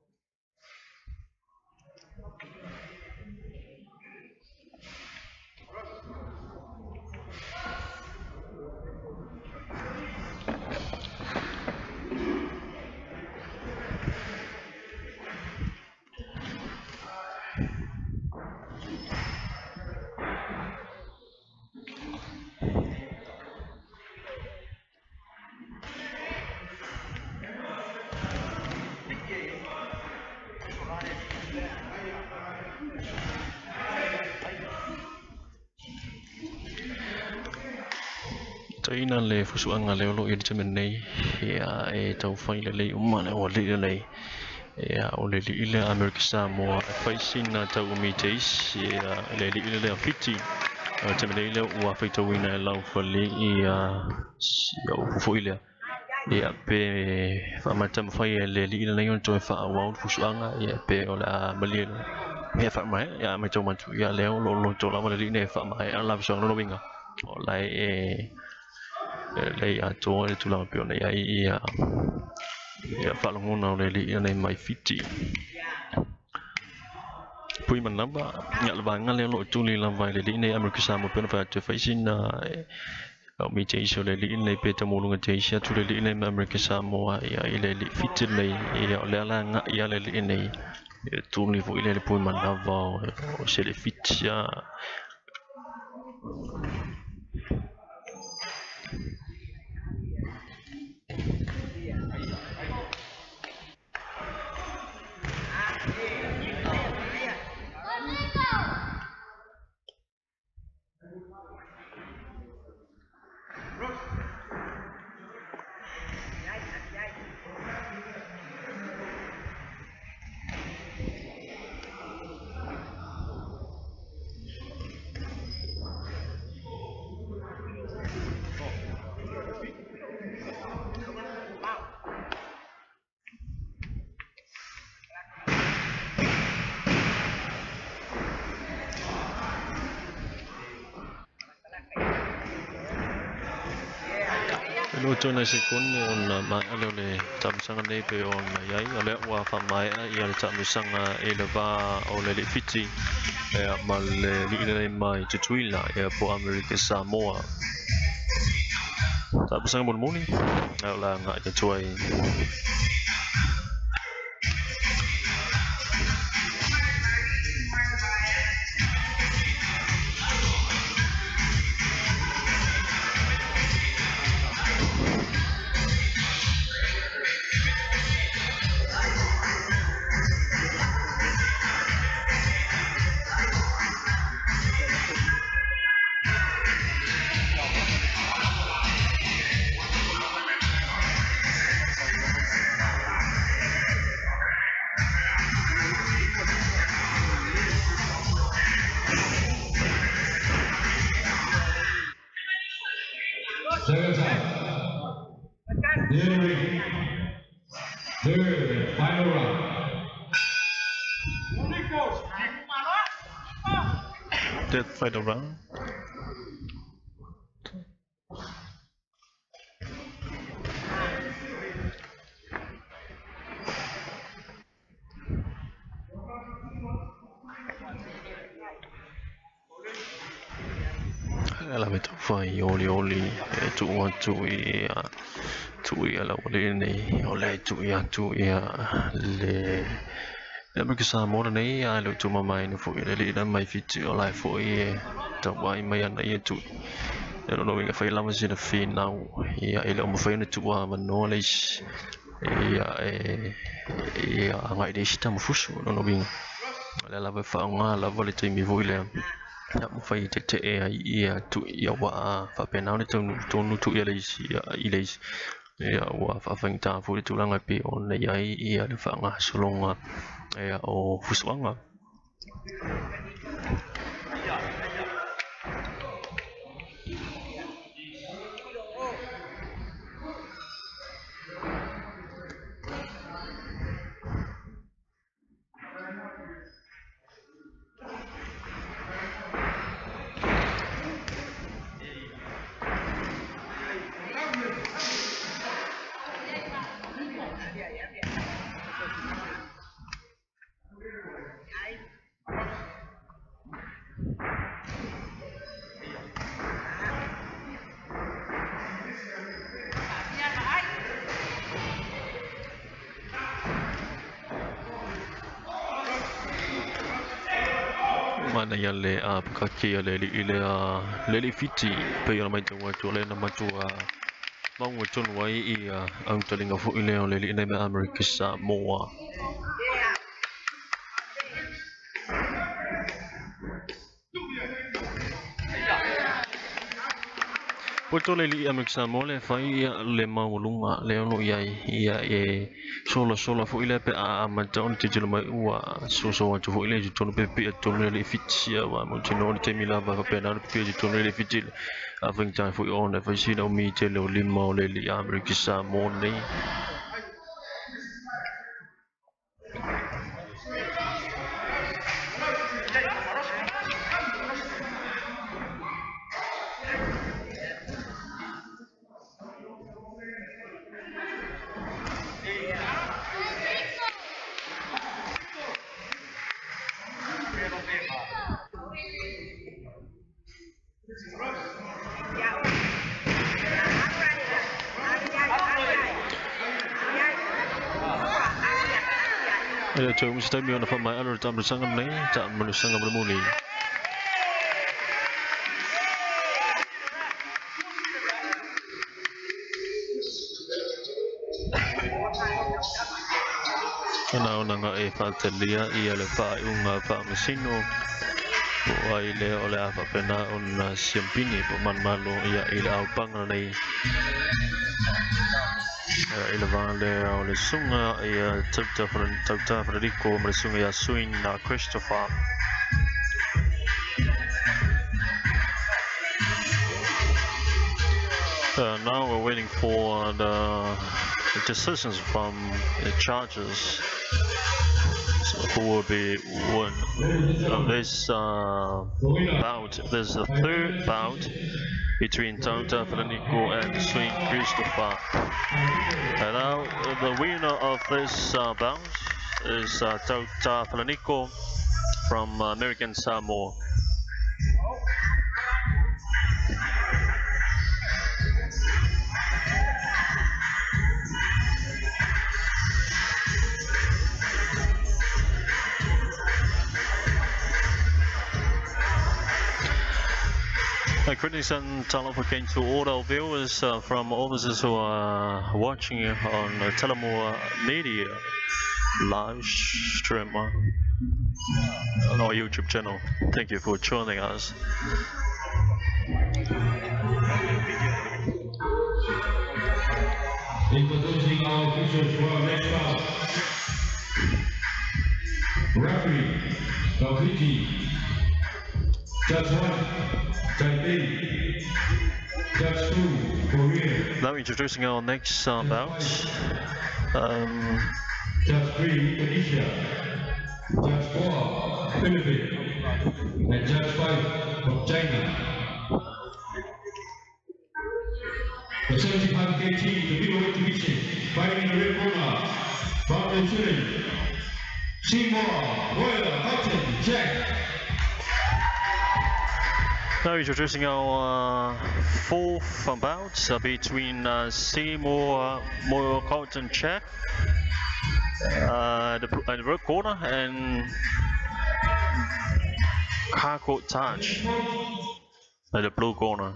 Ina le fusuaga le o loo i le taimi nei ia e taufai lelei uma le ua alii lenei ia o le alii lea Amerika Samoa e fai sina tauumi teisi ia le alii lea Fiti o le taimi nei lea ua faitauina e laufali ia upu foi lea ia pe faamatama e le alii lenei ona toe faaauau le fusuaga ia pe o le a malie ia faamaea ia matau matu ia lea o loo loto lava le alii nei e faamaea la fusuaga lona uiga o lae e lei atoa le tulaga pei ona i ai ia faalogona o le alii nei mai Fiti. Pui manava ia le vaega lea o loo tuli lava i le alii nei Amerika Samoa pei ona fai atu e fai sina o mi teisi o le alii nei pe taumoluga teisi atu le alii nei ma Amerika Samoa ia i le alii Fiti nei ia o lea la agai a le alii nei e tuli foi le pui manava o se le Fiti a. Tona se kone ona maea lea o le taamisaga nei pe ona iai o lea ua faamaea ia le taamisaga i le va o le alii Fiti ia ma le alii lenei mai Tutuila ia po Amerika Samoa. Taamisaga mulimuli o le agai atu ai. Second time. Third and final round. Third final round. La me fai oli oli e tuu atu ia tuu ia lau alii nei o le tuu ia atu ia le Amerika Samoa nei a le tumamaina foi le alii mai Fiti o lae foi e tauai mai ana ia tuu e lona uiga fai lava sina finau ia e le o mafai ona tuua avanoa le isi ia e ia agai le isi tamafusu lona uiga o lea lava e faaaoga lava le taimi foi lea ia mafai tetee ai ia tuu ia ua faapena ona taunuu tuu ia le isi i le isi ia ua faafaigata foi le tulaga e pei ona i ai ia le faagasologa ia o fusuaga. Mana ia le apakaki le i le le fiti pe ia mai tau atu le na matua maua tonu ai i autalinga fo'i lea o le ali'i nei ma Amerika Samoa. Ua tole li'i Amerika Samoa le fai ia le maualuga le o lo o i ai ia e solasola fo'i lea pe a amata ona tilotilo mai ua soso atu fo'i lea i totonu pe pipii atu totonu le ali'i Fiti aua mautinoa le taimi lava faapena ona pipii atu totonu le ali'i Fiti a faigata fo'i ona e fai sina umi tele o lima o le ali'i Amerika Samoa nei. Ia toe uma se taimi ona faamae'a le taamilosaga lenei taamilosaga mulimuli. Ona ona e faatalia ia le faaiuga faamasino po o ai lea o le a faapena ona siampini po o manumalo ia i le aupaga lenei i le vaga lea o le susuga ia Tauta Federico ma le susuga ia Suin Christopher. Now we're waiting for the decisions from the judges, so who will be won of this bout. This is the third bout between Tauta Falaniko and Swing Christopher. And now the winner of this bout is Tauta Falaniko from American Samoa. Greetings and talofa again to all our viewers from overseas who are watching on Talamua Media live stream on our YouTube channel. Thank you for joining us. Introducing our officials for our next bout. Referee from Fiji, Judge 1, Taipei, Judge 2, Korea. Now introducing our next bout. Judge 3, Indonesia, Judge 4, Philippines, and Judge 5 from China. The 75 kg, the middleweight division, fighting in the red corner, from New Zealand, Seymour Royal Cotton Jack. Now introducing our fourth bout between Seymour Moyo Cotton Jack, the red corner, and Kako Taj at the blue corner.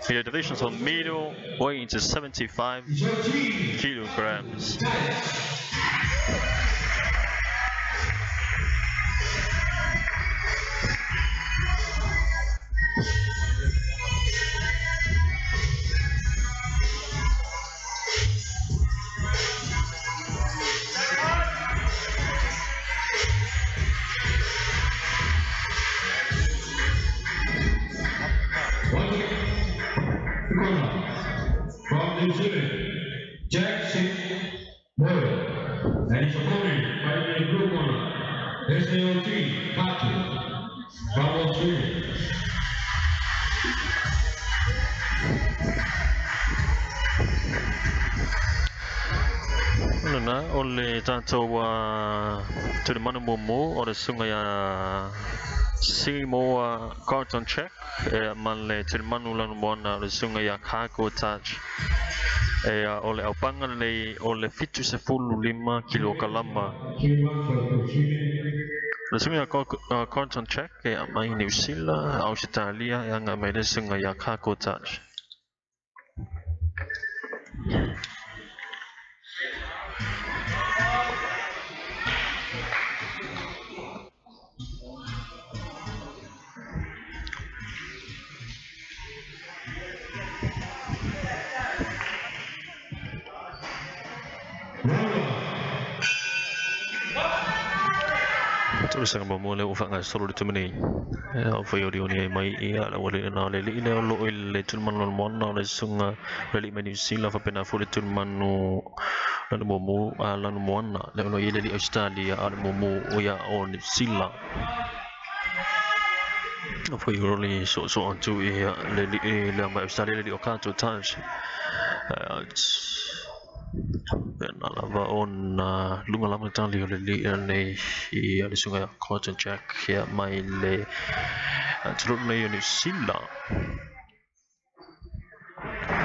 In the divisions of middle weight to 75 kilograms. From New Zealand, Jack Moyle, and his opponent fighting in the blue corner, SAOT Katu from Australia. Lana o le tātou te manu mumu o le susuga ia Seymour Carlton Check e ma le te manu lanu moana o le susuga ia Kako Taj. E o le aupaga lenei o le 75 kilokalama. Three from New Zealand, Le suga Content Check ia mai New Zealand, Australia ia nga mai le suga ia Kako Touch. Sanga mo le ufa nga solo le tumani o foi ori oni mai ia la wale na le le lo le tulman lo mon na le sunga le le New Zealand fa pena fo le tulman no la mo mo la no mon na le lo ile le Australia a mo mo o ya o New Zealand o foi ori so so on tu ia le le le ma Australia le o ka to touch na lava on lunga lama tali o le li nei i le sunga Cotton Jack ia mai le tulu nei o New Zealand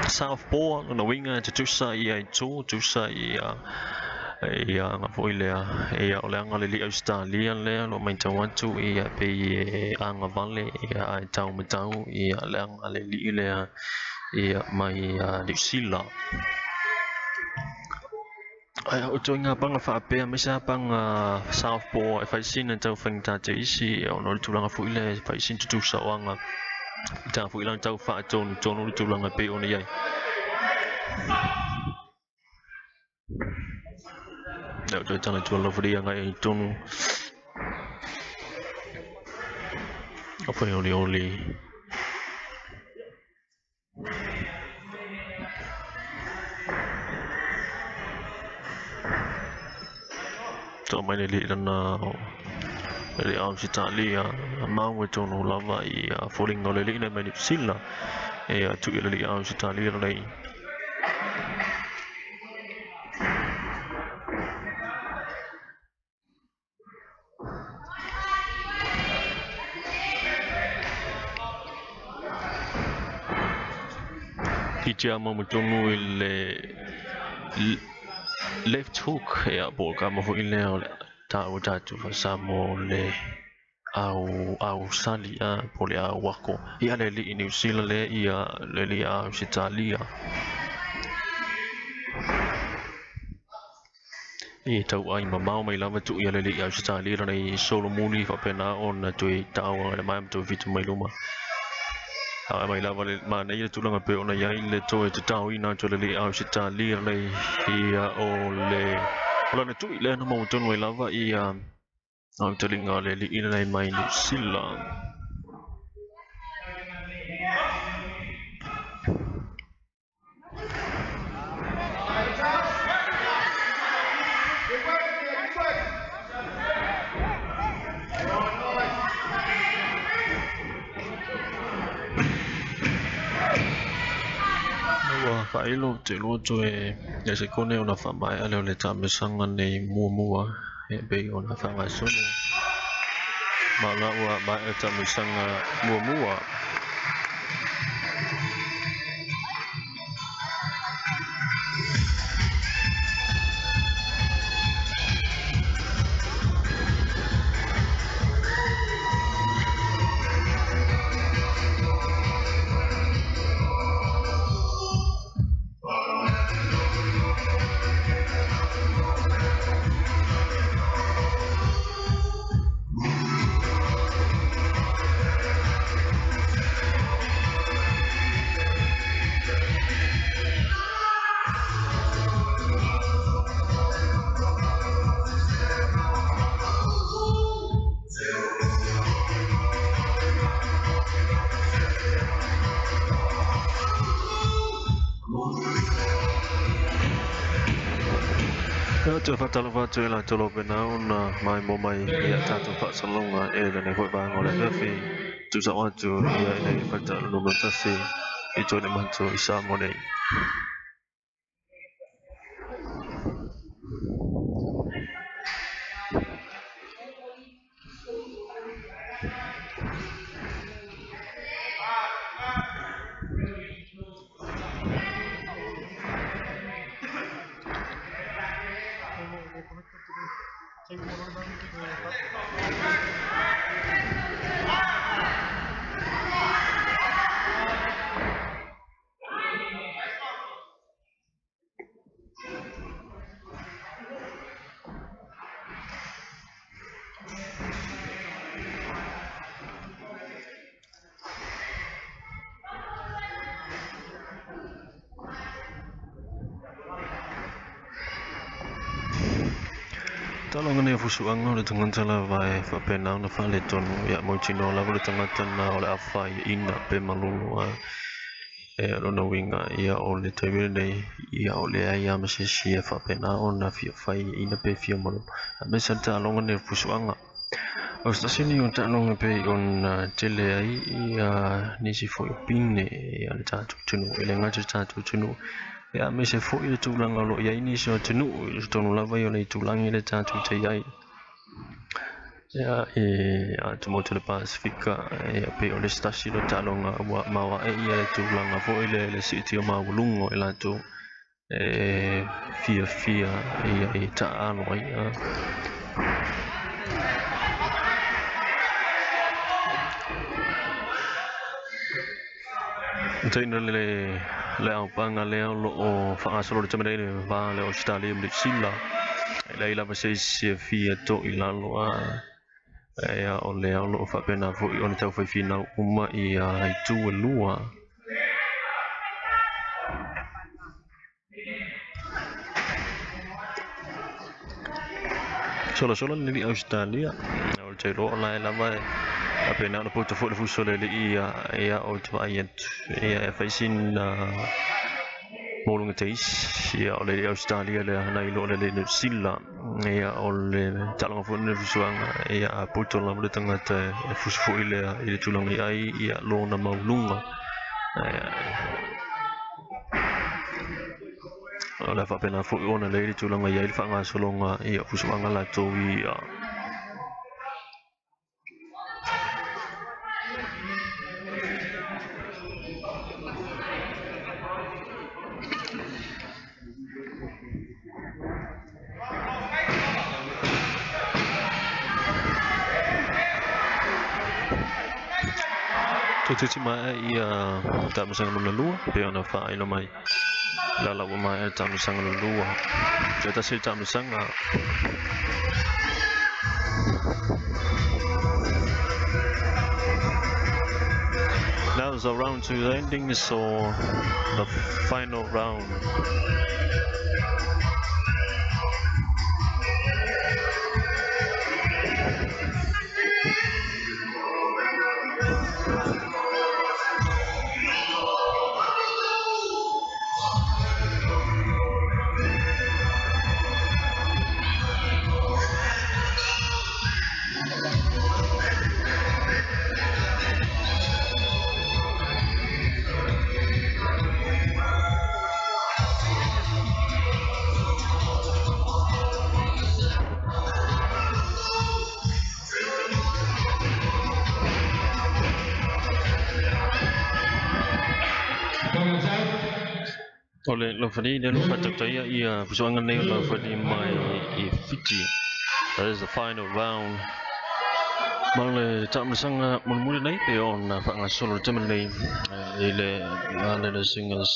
Southpaw na winga te tusa ia i tū tusa ia ia nga foi lea ia o le anga le li Australia lea lo mai tau atu ia pe anga vale ia ai tau matau ia le anga le li lea ia mai New Zealand. Ai o toinga panga whaapea me sa panga Southpaw e whaisin tau whangta te isi o no tūlanga fuile whaisin tutusa o anga tā fuila tau whaatonu tonu le tūlanga pe ona iai. Leo toi tana tua lawari anga e tonu o whai oli oli tō mai le lana le Australia mau e tonu lava i folinga o le lina mai New Zealand e atu i le Australia nei. I te ama mo tonu i le left hook ia po ka mo i le ta o tatu fa mo le au au salia po le au wako ia le li New Zealand le ia le li Australia i tau ai mamao mai lava tu ia le li Australia nei Solomoni fa pena ona tu tau le mai tu fitu mai luma a mai lava le ma nei tulaga pe ona iai le toe tatau ina atu le li'i Ausetalia nei ia o le o lana tui lea na maua tonu ai lava ia au taliga le li'i lenei mai Niu Sila. Whailo te loto e se kone o na whamai ale o le tāmesanga nei mua e bei o na whangasono. Ma ngā ua mai e tāmesanga mua. Te whatalo whatu e la tolo pena ona mai mo mai ia tātou whaasalonga e lene hoi vānga o le awhi tūsa watu ia e nei whatalo no matasi i tōne mato i Samoa nei. Talonga nei fusuanga o le tagata lava e faapena ona faaletonu ia mautinoa lava le tagata na o le afaiina pe malolo a e lona uiga ia o le taimi lenei ia o leai lava ma se isi e faapena ona fia faiaina pe fia malolo aemaise le taaloga nei o le fusuaga. O se tasi nei o taaloga pei ona tele ai ia nisi foi o pine ia le tatou atunuu e le gata i le tatou atunuu ia aemaise foi le tulaga o lo o i ai nisi o atunuu i totonu lava ia o le itulagi lea tatou te i ai. Ia e atumotu le Pasifika ia pei o le isi tasi lea o taaloga ua maoae ia le tulaga foi lea i le siitia maualuga o i latou e fiafia ia i taaalo ai. Taina le aupaga lea o loo faagasolo le taimi nei le va lea o Australia ma Niu Sila e leai lava se isi e fia to'i lalo a ia o lea o loo faapena foi ona taufaifinau uma ia itu e lua. Solasolo le alii Australia o le tailoa o lae lava e faapena ona poto foi le fusu o le alii ia o te vaai atu ia e fai sina moluga teisi ia o le alii Australia lea nai lo le alii Niu Sila ia o le taaloga foi lenei o le fusuaga ia a poto lava le tagata e fusu foi lea i le tulaga i ai ia lona mauluga. O le a faapena foi ona lea i le tulaga i ai le faagasologa ia o fusuaga latou ia. Toeitiiti maea ia taamilosaga lona lua pei ona faailo mai lala ua maea le taamilosaga lona lua. Se tasi le taamilosaga. Now is the round two ending, so the final round. O le laufali lea lo faatautaia ia fusuaga nei o laufali mai i Fiti. That is the final round. Ma le taamilosaga mulimuli nei pei ona faagasolo le taimi lenei i le le singers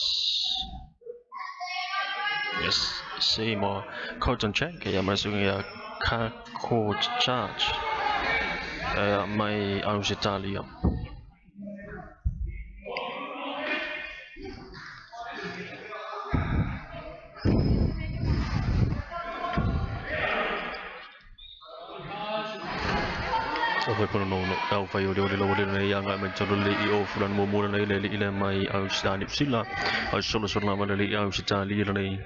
yes Seymour Colton Check ia ma suga ia Kako Charge mai Australia. O foi pono no au fai o le ole le nei anga mai tolo le i o fulan mo mo nei le le mai Australia Sila au solo solo lava le Australia nei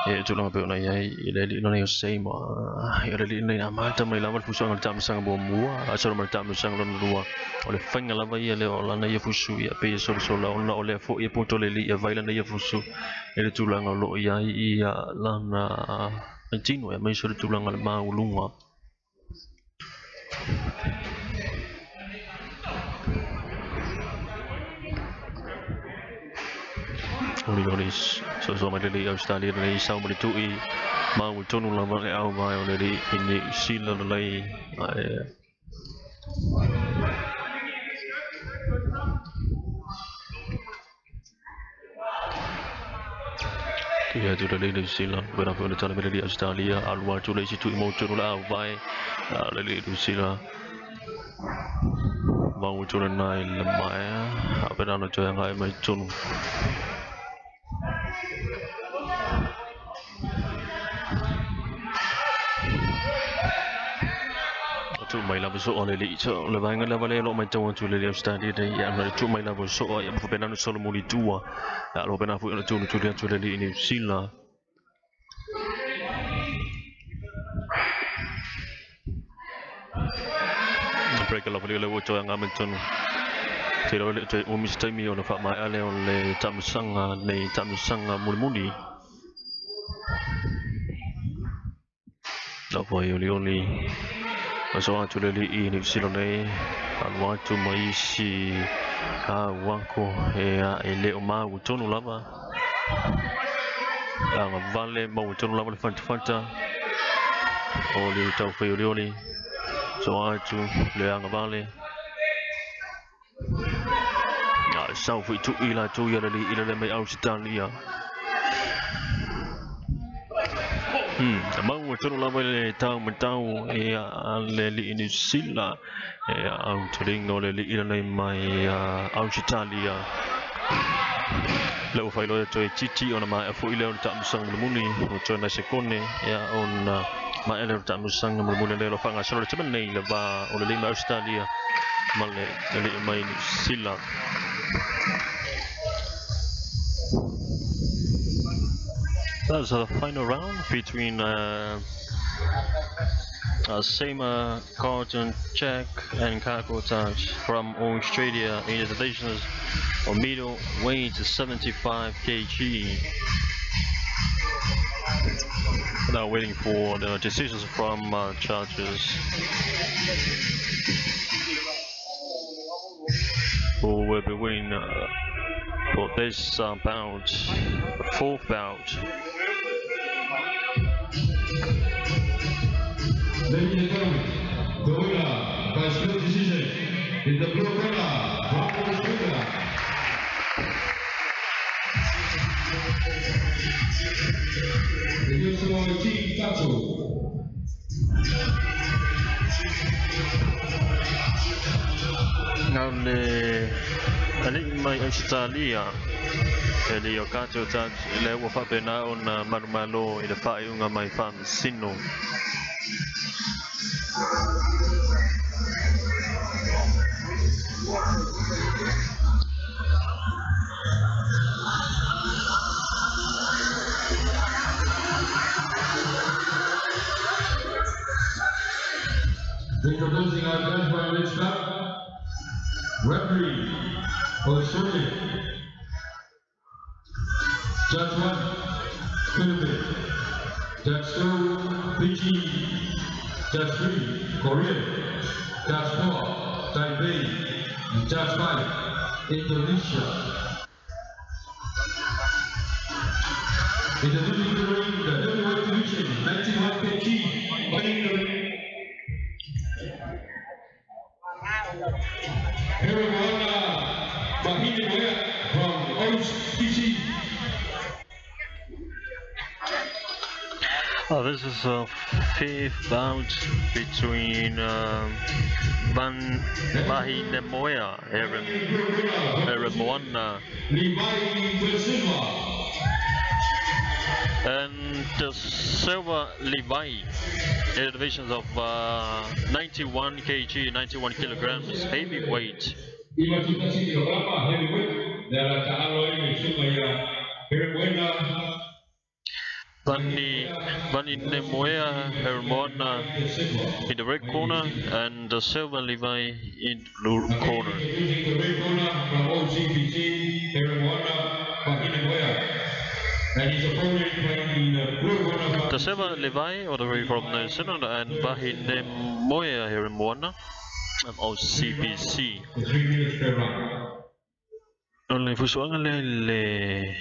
e tulaga pei ona i ai i le alii nei o Seymour o le alii nei amata mai lava le fusuaga o le taamilosaga muamua a solo ma le taamilosaga lona lua o le faiga lava ia lea o lana ia fusu ia pei e solosolo ona o lea foi e poto le alii e vai lana ia fusu i le tulaga o loo i ai ia lana tino aemaise o le tulaga o le mauluga. Oli oli so so mai le Australia nei sau mai le tui Mau tonu lava le au vai o le li i New Zealand lei ai. Ia tu le New Zealand wera foi le tala me le Australia alua tu le situ mo tu la au vai le New Zealand mau tu nai le mai a pena no joy ngai mai tonu. Tu mai la so le li so le vai ngai la le lo mai tu tu le Australia dei ya no tu mai la so ya fu pena no solo muli tua ya lo pena fu no tu tu le tu le li New Zealand. Break la le wo cho nga men tonu te lo le te o mi stay o le fa mai ale o le tamsanga le tamsanga mulmuli la voi oli oli so atu le li i New Zealand nei alua atu mai isi a wanko e a e le o mau tonu lava a vale mau tonu lava le fanta fanta o le tau fai oli oli so atu le anga vale a sau fui tu ila tu ia le li ila le mai Australia. Mau tonu lava le tau matau e a le li New Zealand e au turingo le li ila nei mai Australia. Le ufai lo toe titi ona mai afu ile o ta musang muni o toe na sekone ya ona mai le ta musang muni le lo fanga solo te nei le va o le li mai Australia ma le li mai New Zealand. That's the final round between Sema, Carlton, Czech and Kako Touch from Australia in the divisions of middle weight 75 kg. Now waiting for the decisions from judges who will be winning for this bout, the fourth bout. Ladies and gentlemen, the winner by split decision in the blue corner from Australia. The Yoshua Team Tato. Now le ali mai Australia e le o kato touch le ua faapena ona malumalo i le faaiuga mai faamasino. Introducing our judge by this club, referee Oshuni, Judge 1, Philippines, Judge 2, Fiji, Judge 3, Korean, Judge 4, Taipei, and Judge 5, Indonesia. Introducing the ring, the heavyweight division, 91 kg, fighting the ring. Heremoana Vahinemoea from OCC. This is a fifth bout between Vahinemoea Heremoana and the Silva Levi in the divisions of 91 kg, 91 kilograms heavyweight. Vahinemoea Heremoana in the red corner and the Silva Levi in blue corner. The Silva Levi all the way from New Zealand and Vahinemoea Heremoana of CBC. O le fusuaga le le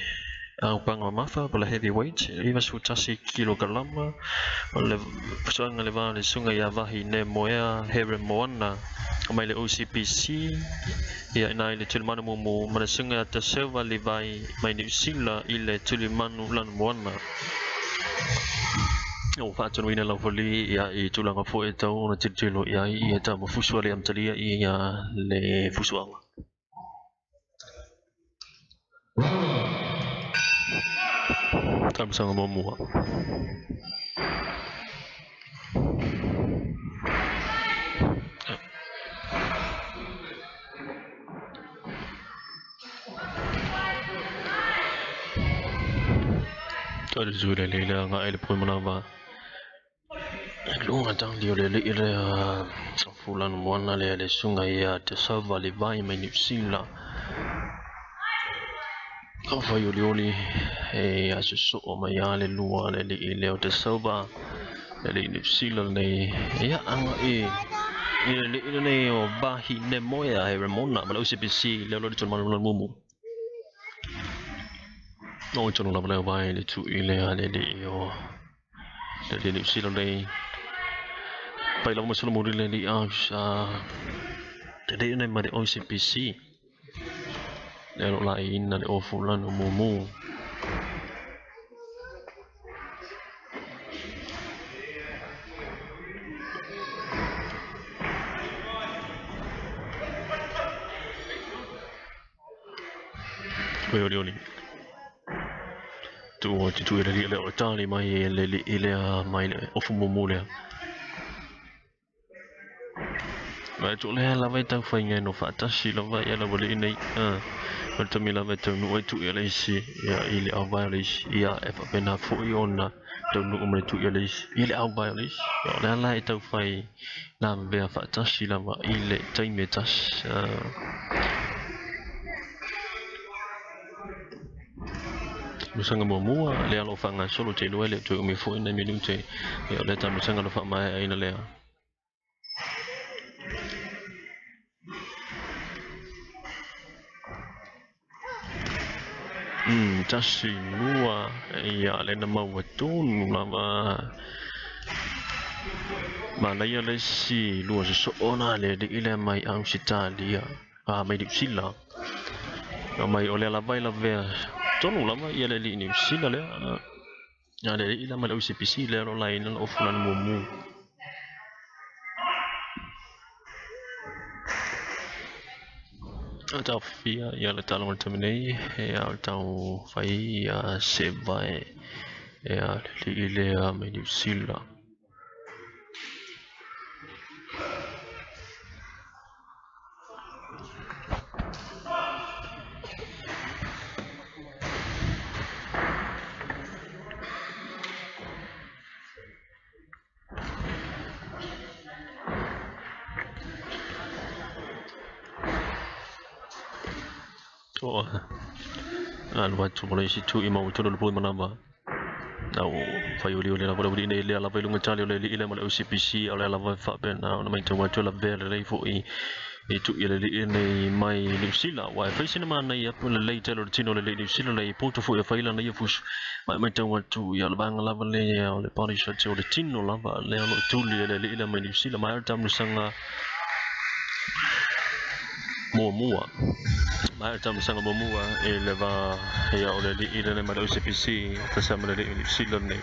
Aupanga mamafa po le heavyweight 91 kilokalama o le fesoaga le va le suga ia Vahi ne Moea Here Moana mai le OCBC ia ina i le tulimanu mumu ma le suga ia Taselva Levi mai Niu Sila i le tulimanu lanu moana. O faatonuina lau foli ia i tulaga foi e tau ona tilotilo i ai ia tamafusu a le amatalia ia le fusuaga. Tamasaga muamua. Tali sui le le nga ai le pui manava. Lunga tang dio le le le fulano moana le le sunga ia te salva le vai mai New Zealand. Au fai oli oli e aso so mai ale lua le le le o te salva le le New Zealand nei ia anga e le le nei o Vahi ne Moea he Ramona ma le OCBC le lo le tonu mumu. No tonu la le vai le tu i le ale le o le le New Zealand nei. Pai lava ma solo le le a te le nei ma le OCBC. Le lo la ina le o fulano mumu. Oi oli oli. Tu te tu le le o tali mai le le le mai le ofu mumu le. Mai tu le la vai tau whai ngai no whaatasi la vai ia la wale nei. O te mi la vai tau nui tu ia le isi ia i le au vai le isi ia e whapena fo i ona tau nui umre tu ia le isi i le au vai le isi. O le ala e tau whai la vea whaatasi la vai i le taime tasi. Musanga muamua le alo whanga solo te lua le tui umi fo ina minute e o le ta musanga lo wha mai aina lea. Tasi lua ia le na maua tonu lava. Manaia le si lua se so ona le le ile mai Ausitalia a mai New Zealand. Mai o le lava i la vea tonu lava ia le li New Zealand le ia le ila mai le OCBC le ro lai na o fulano mumu. Tau fia ia le talo le nei e au tau fai ia se vai e le ile mai New Zealand. Alu atu mo le isi tu i mau tolu le pui manava. Au fai oli oli lava le nei le lava i lunga tali o le ile ma le OCBC o le lava whapena o na mai tau atu la vea le leifo i tu i le le nei mai New Zealand. Wai fai sina mana ia le lei telo le tino le le New Zealand le poto fo ia whaila na ia fusu. Mai mai tau atu ia le vanga lava le o le parisa te o le tino lava le o tuli le le ile mai New Zealand mai tamu sanga muamua. Mai tamu sanga muamua e le va ia o le ile le mai OCBC ta sa mai le New Zealand nei.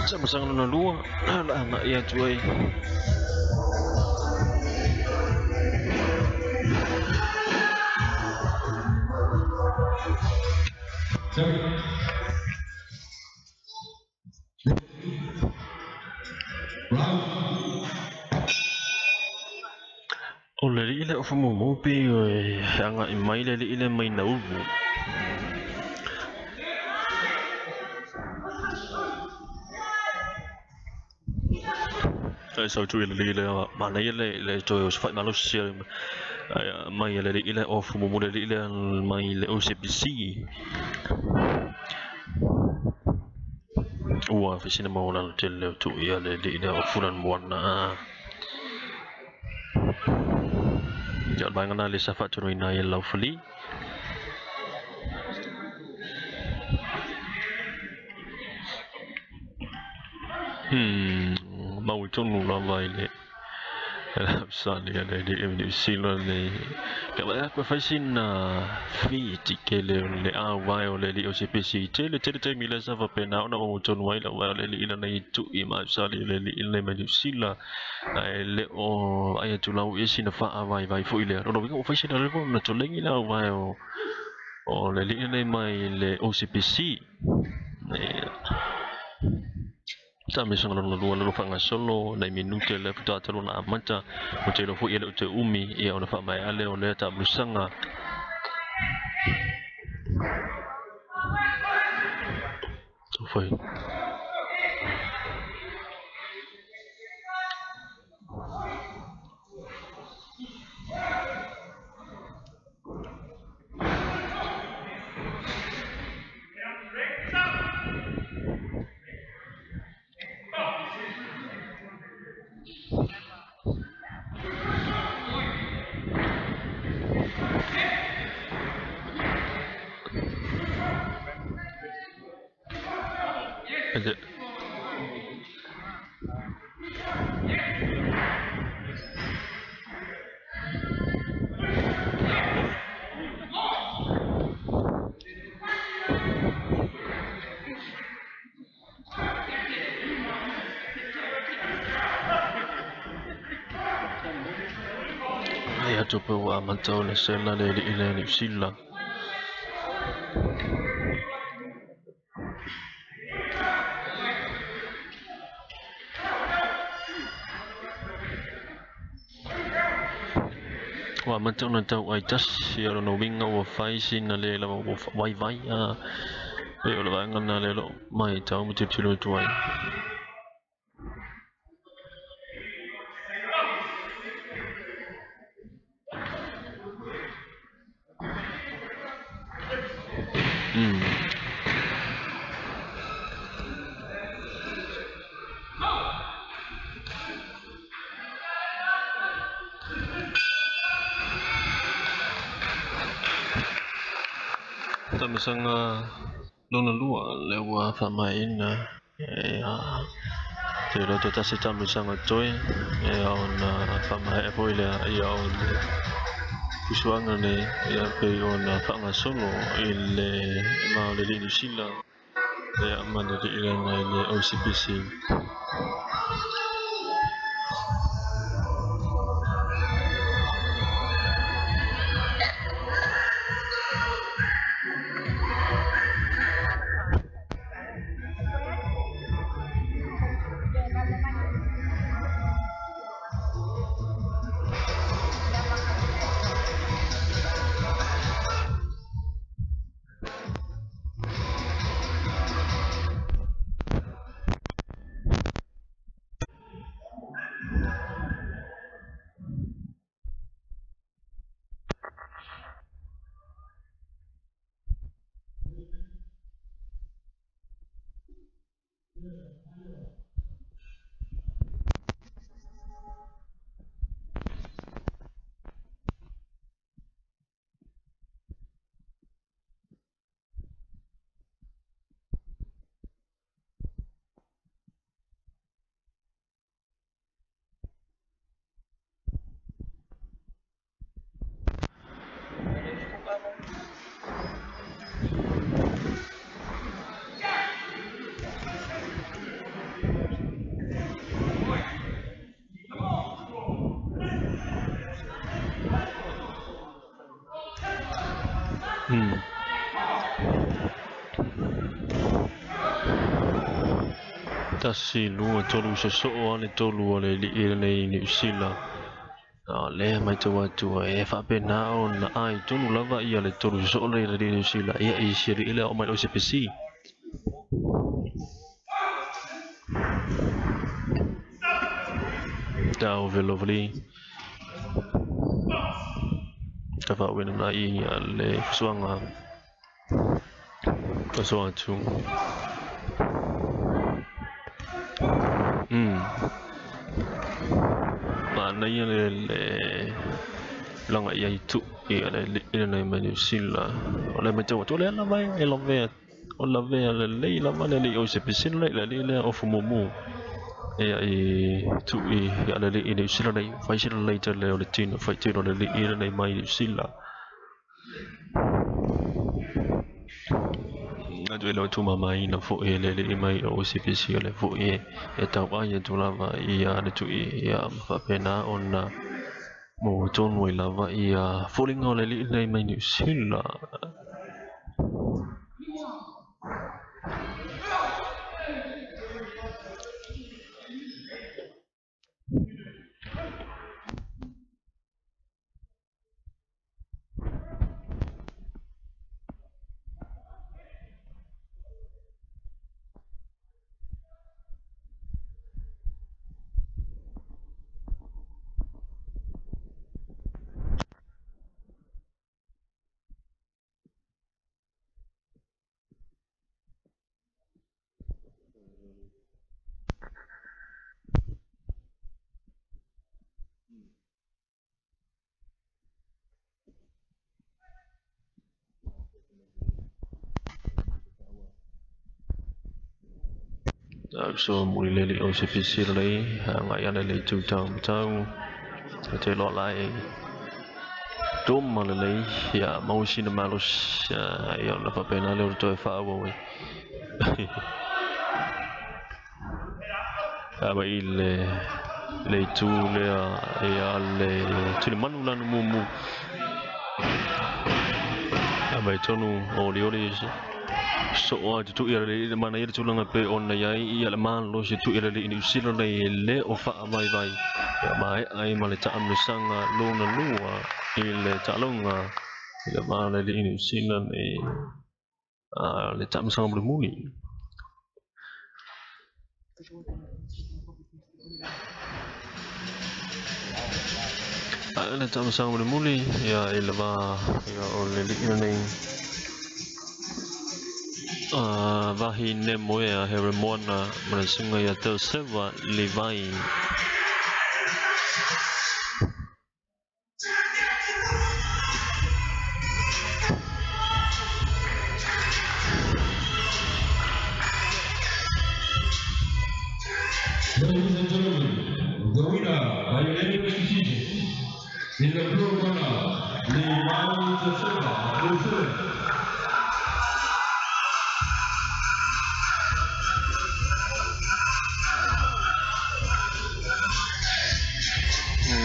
Sama lona lua la anga ia tuai. Round. Ofu mo pe anga i mai le ile mai na uvu. Ai sau tu ile le ma nei le to o fai malo sia mai le ile ofu mo le ile mai le OCBC. Ua fisina mo la tele tu ia le ile ofu lan wana. Jangan bayangkan le safat tu ina ia laufali. Mau tonu la vai le. Sa le le le sila le. Ka ba ko fasin fi ti ke le le a vai o le le OCBC te le te te mi le sa fa pe na ona o tonu ai la vai le le ila nei tu i ma sa le le le ma sila le o ai tu lau e sina fa vai vai foi le no no fasin le ko na to lengi la vai o le le le mai le OCBC. Tami sanga lona lua lona whangasolo nai minute le futa talo na amata o te lofo ia le o te umi ia ona wha mai ale o le ta blusanga. Tofai. Tupu wa matau le sela le ile le sila. Wa matau na tau ai tas ia no winga wa fai sin le la wa vai vai a. E o la ngana le lo mai tau mo te tilo tuai. Tamisanga lona lua le ua whamaina e a te roto tasi tamisanga toi e a ona whamae foi lea ia o le fusuanga ne ia pe ona whangasolo i le ma o le New Zealand e a mana te ila ngai le OCBC. Tasi lua tolu soso'o a le tolu o le li'i lenei Niu Sila. Le mai tau atu e faapena ona ai tonu lava ia le tolu soo le le New Zealand ia i siri ile o mai OCBC. Tau veloveli ka faauina mai le fusuaga aso atu. Manaia le laga ia i tuʻu ia le alii lenei mai New Zealand. O le matau atu o le lava e lavea o lavea lelei lava le alii o se pisino le alii lea o fumumu ia i tuʻu ia le alii New Zealand nei fai sila lelei tele o le tino fai tino le alii lenei mai New Zealand. Atu e lau tumamaina foʻi le alii mai o OCBC o le foʻi e tauai atu lava ia le tuʻu ia ma faapena ona mo tonu ai lava ia foliga o le alii lenei mai New Zealand. So muli le le OCBC lelei agai ana le itu taumatau te loa lae toma lelei ia maua sina malosi ia ona faapena lea o le toe faaauau ai. Mai le itu lea ia le tulimanu lana mumu mai tonu olioli soo a tuʻu ia le manaia le tulaga pei ona iai ia le malosi tuʻu ia le New Zealand nei le o faavaivai ia maea ai ma le taamilosaga lona lua i le taaloga i le va le New Zealand e le taamilosaga mulimuli. Le taamilosaga mulimuli ia i le va ia o le alii lenei vahi nemo ea Heremoana ma le susuga ia Teoseva Levi. Ladies and gentlemen, the winner by unanimous decision in the blue corner, Levi Teoseva of New Zealand.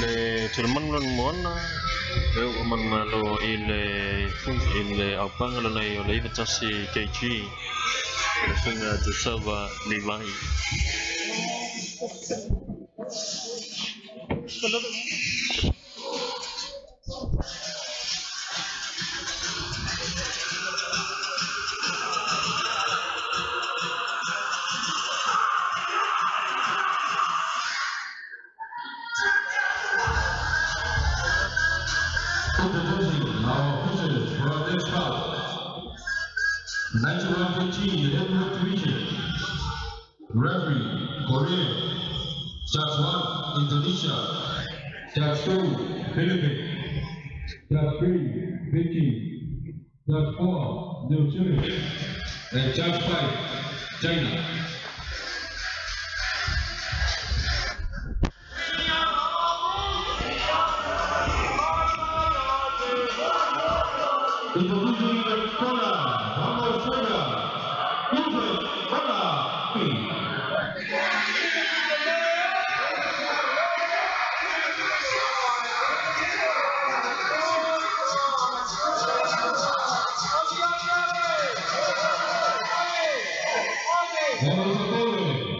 Le tulimanu lana moana e oo manumalo i le aupaga lenei o le 91 kg le susuga Teoseva Levi. Introducing our officials for our next bout. 91 kg, the heavyweight division. Referee, Korea. Judge 1, Indonesia. Judge 2, Philippines. Judge 3, Fiji. Judge 4, New Zealand. And Judge 5, China. Introducing the corner, from Australia, Yusuf Bola.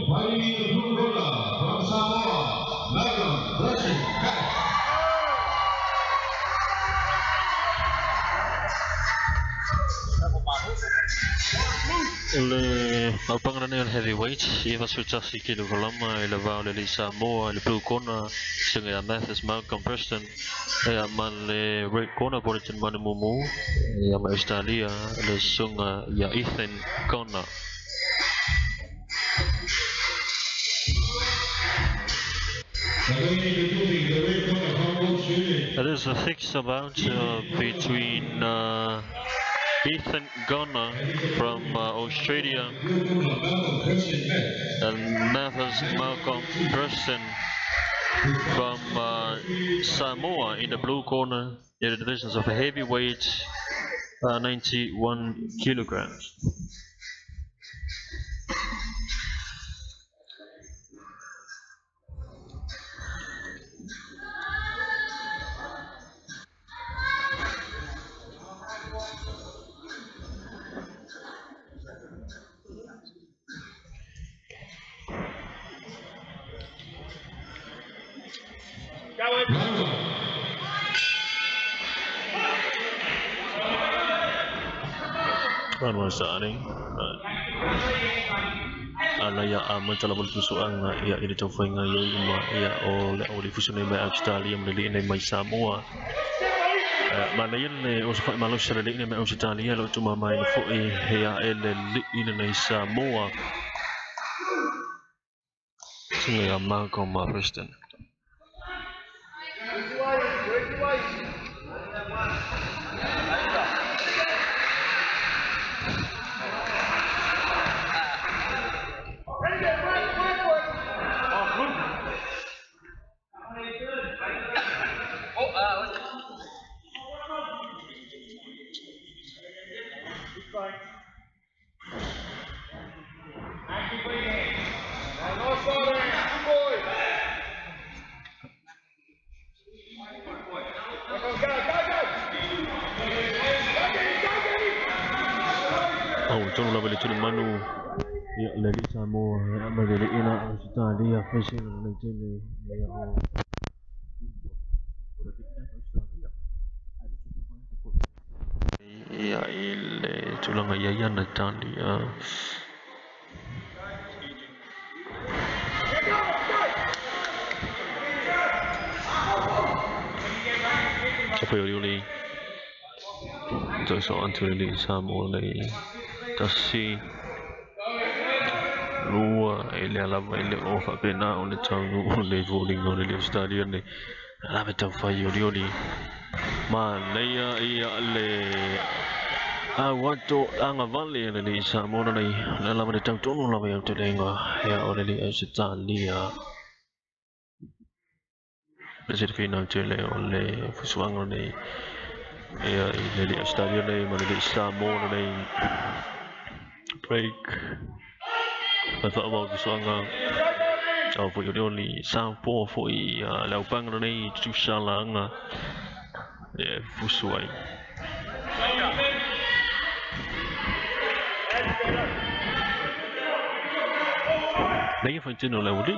Fighting in the blue corner from Samoa, Malcolm Blessing Cash. Le aupanga nei o le heavyweight, 91 kilograma i le vao le Samoa i le blue corner, susuga ia Mathis Malcolm Preston, ia ma le red corner po o le Tinimanu Mumu, ia ma Australia le susuga ia Ethan Connor. It is a fixed amount between Ethan Gunner from Australia and Mathis Malcolm Preston from Samoa in the blue corner in the divisions of heavyweight 91 kilograms. Round one starting. Ala ia amal tala bol fusuanga ia ile taufainga ia uma ia o le o le fusu nei mai Australia ma le nei mai Samoa. Mana ia le o sa malo sa le nei mai Australia lo tuma mai le foi ia ele le nei Samoa. Singa ia Malcolm Preston. Tonu lava le tuli manu ia le li Samoa ia ma le ina Australia fese le tele ia o ia ile tulaga ia ia na Italia. Foi oli so antu le Samoa le tasi lua ile alava ile o faapena o le taunu o le foliga o le Australia nei lava taufai olioli manaia ia le auato agavale le le Samoa nei le lava le tautonu lava ia telega ia o le Australia le selfina tele o le fusuaga nei ia i le Australia nei ma le Samoa nei. Break. I thought about the song. Oh, for your only sound poor for Lau Bangla to Shalanga. Yeah, Fusuai. Lei faitino lau li.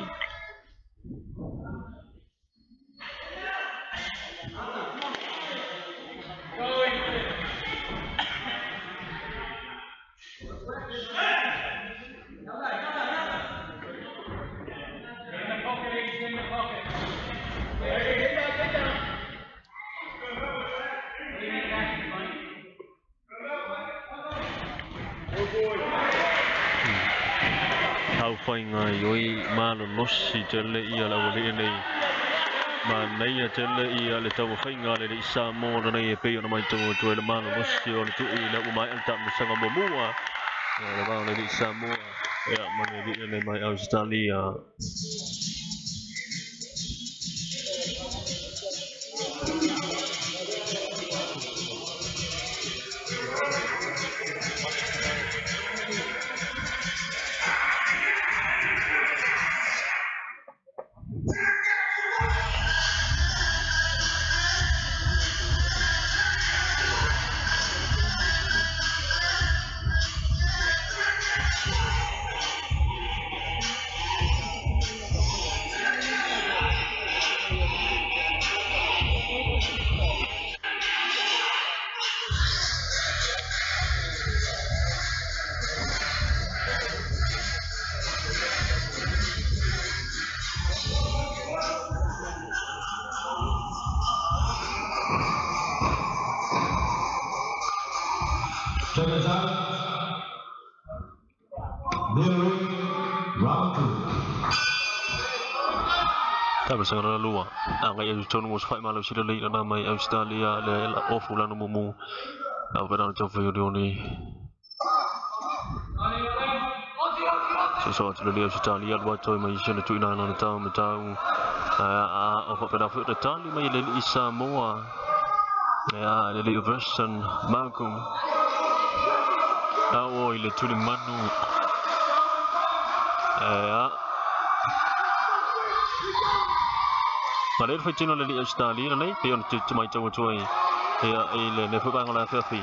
Whainga ioi malo losi tele ia la wale nei manaia tele ia le tau whainga le Samoa nei e pei ona mai tau tu le malo losi o le tu i le umai al ta musanga momua le vao le Samoa ia manaia le mai Australia. Middle round 2. Tama lua. Anga ia tonu mo sfai malo sila lei na mai Australia le ofu lanu mumu. Au pera no tau ni. So so le Australia lua toi mai sila tu ina na tau tau. A o pera fu le tali mai le Samoa. Ia le version Malcolm. Au le tuli manu. Ia Ma le fai le Australia nei pe on te mai tau toi ia i le ne fai la fe.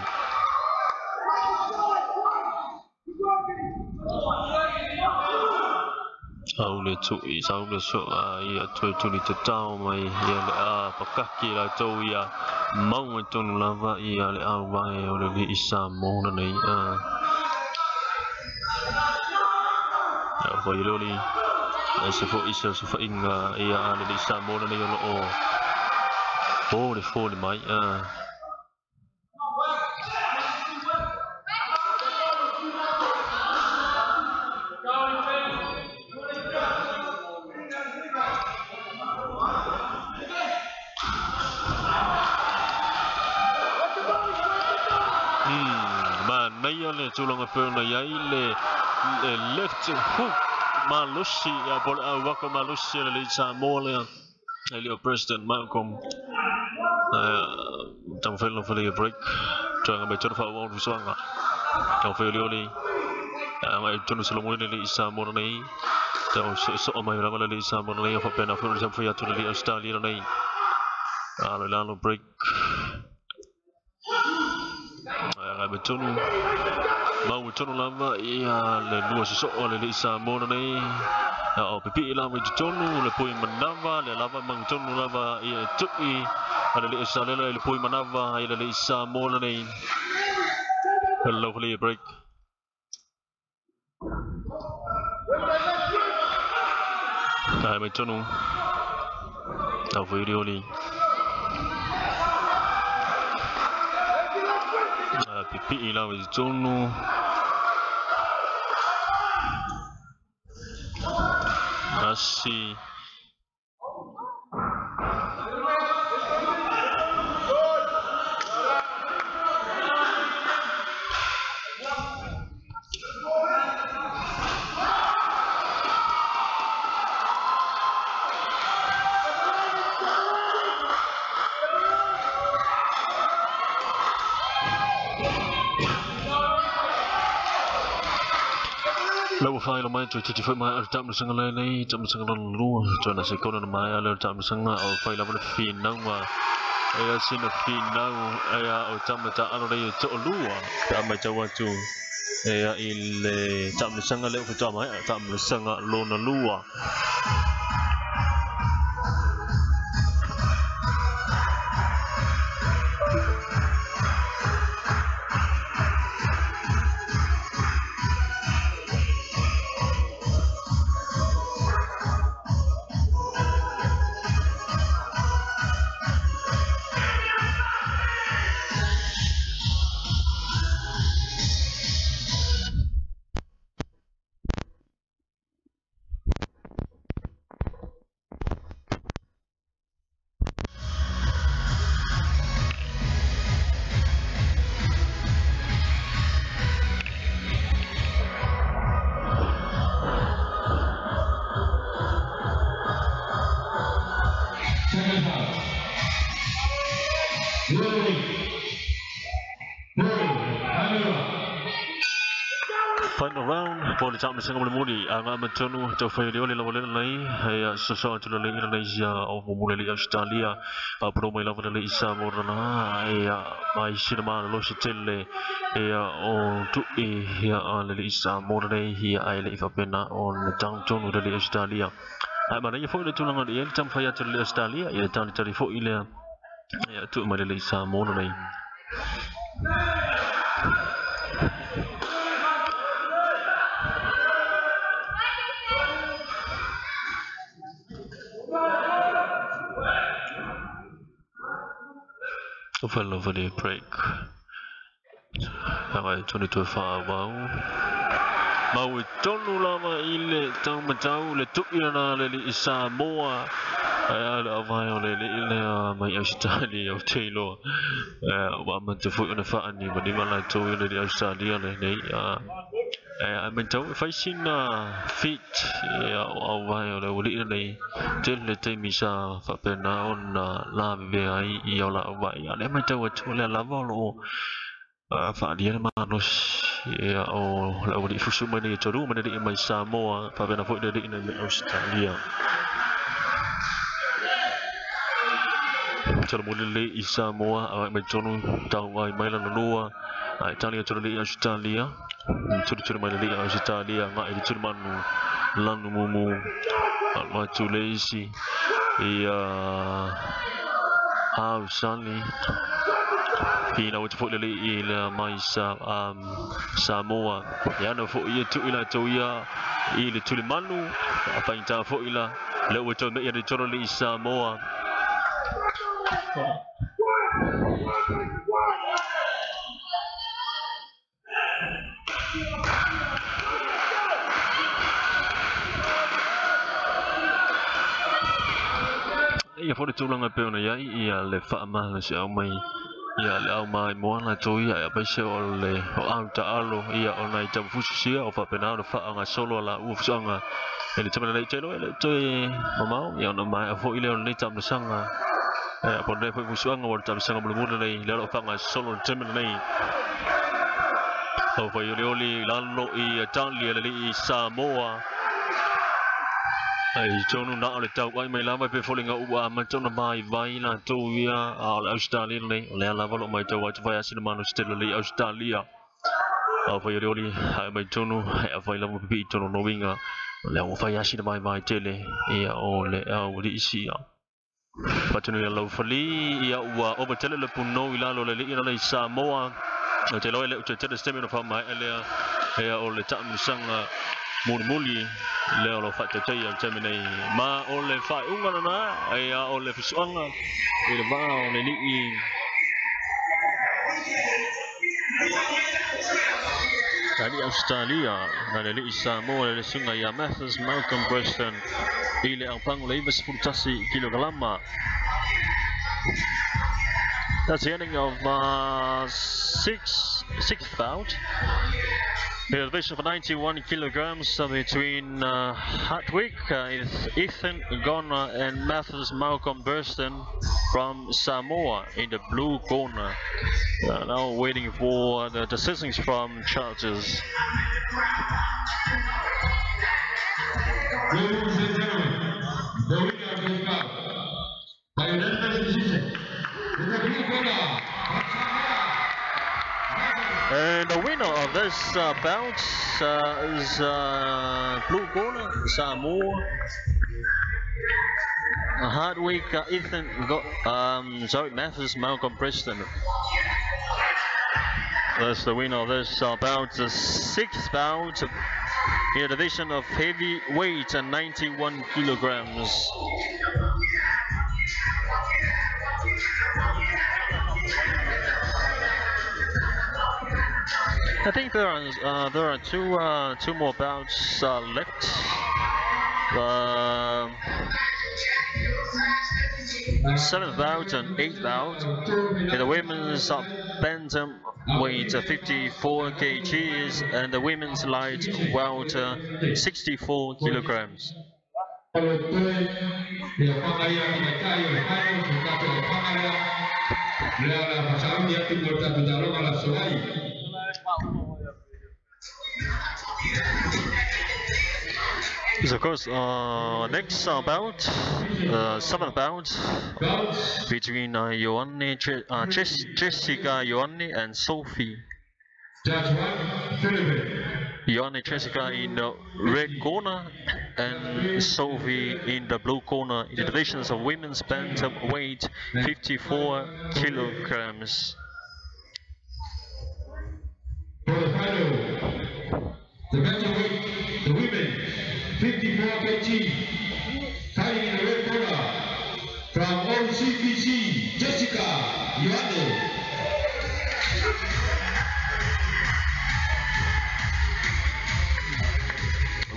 Au le tu i sau le so ia toi tu ni te tau mai ia le a pakaki la tau ia mau tonu lava ia le au vai o le i Samoa nei a. Au foi loli se fo isa se fa inga ia le Samoa nei o o le fo le mai a. Ma nei le tulaga pe ona iai le left hook malosi ia po le auaka malosi le Samoa lea le President Malcolm taumafai lona faia break tulaga mai tonu faaauau le fusoaga taumafai olioli agai tonu solomoina le Samoa nei tau soosoo mai lava le Samoa nei o faapena foi ona taumafai atu le Australia nei alo i lalo break agai mai tonu mau tonu lava ia le lua sosoo le Samoa nei o pipi lava i totonu le pui manava le lava mangtonu lava ia tui ale le Australia le pui manava ia le Samoa nei. Lovely break. Ai mai tonu au foi oli pipi lava i totonu. Asi Lau fai mai tu ti foi mai tam sanga le nei tam sanga lu tu na se kona mai ale tam sanga o fai la fi nau e sin fi nau e o tam ta alo le to lu ta mai tau tu e i le tam sanga le o ta mai tam sanga lo na lua. Final round, po le tau sanga mo muli anga matonu tau fai le ole lava le nei ia so atu le Indonesia o mo le Australia a pro mai lava le Samoa na ia mai sina lo se tele ia o tu e ia le Samoa nei ia ai le faapena o le tau tonu le Australia ai ma nei foi le tulaga le tau fai atu le Australia ia tau tali foi le ia tu mai le Samoa nei. Lovely break. Agai 22 fa wow. Mau e tonu lava i le taumatau le tu'i lana le alii Samoa. Ae le auvae o le alii lea mai Ausetalia o Taylor. Ua amata foi ona faanimanima latou i le alii Ausetalia lenei. Ae matau e fai sina fit ia o auvae o le aualii lenei. Tele le taimi sa faapena ona lavevea ai ia o la auvae. A o lea matau atu o lea lava o loo faalia le malosi ia o le aualii fusu mai nei e tolu ma le alii mai Samoa faapena foi le alii nei mai Ausetalia. Talamuli lelei i Samoa agai mai totonu tauai mai lana lua ae tali atu le alii Ausetalia. Tulituli mai le alii Ausetalia agai i le tulimanu lanu mumu alu atu le isi ia Ausali. Finau atu foi le alii lea mai Samoa. Ia na foi ia tuu i latou ia i le tulimanu. Faigata foi la le ua toe mei le tolo alii Samoa. Ia foi le tulaga e pei ona iai ia le faamalosiau mai ia le au maimoa latou ia e aemaise o le o au taalo ia ona i taufusi sia o faapena ona faagasolo a laua fusoaga e le taimi lenei telo e le toe mamao ia ona maea foi lea o lenei taamilosaga. Po o lenei foi fusoaga ua le taamilosaga mulimuli lenei lea o loo faagasolo le taimi lenei. Au fai olioli i lalo i Italia le alii Samoa. Ai tonu na o le tauai mai lava e pe foliga ua amata ona vaivai latou ia a o le Australia lenei. O lea lava o loo matau atu fai asi le malosi tele alii Australia. Au fai olioli ae mai tonu e afai lava pipii tonu no uiga. O lea ua fai asi le vaivai tele ia o le au alii sia. Faatonu ia lau fali ia ua ova tele le punou i lalo le alii lenei Samoa. O te loa e le o toe tele se taimi ona faamaea lea ia o le taamilosaga mulimuli lea o lo faatautaia i le taimi nei. Ma o le faaiuga lena ia o le fusoaga i le va o le alii Australia na le alii Samoa le susuga ia Mathis Malcolm Preston i le aupago le 91 kilokalama. That's the ending of sixth bout. The division of 91 kilograms between Hartwick, Ethan Gona and Mathis Malcolm Burston from Samoa in the blue corner. Now waiting for the decisions from judges. Ladies and gentlemen, the winner of this bout by unanimous decision in the blue corner. And the winner of this bout is blue corner, Samoa. Hardwick, Mathis Malcolm Preston. That's the winner of this bout, the sixth bout in the division of heavyweight and 91 kilograms. I think there are two more bouts left. Seventh bout and eighth bout in the women's bantam weight 54 kgs and the women's light welter 64 kilograms. So of course, next bout, seventh bout between Jessica Ioane and Sophie. Ioane Jessica in the red corner and Sophie in the blue corner in the divisions of women's bantamweight 54 kilograms. For the final, the bantamweight, the women, 54 kg, fighting in the red corner from OCPC, Jessica Ioane.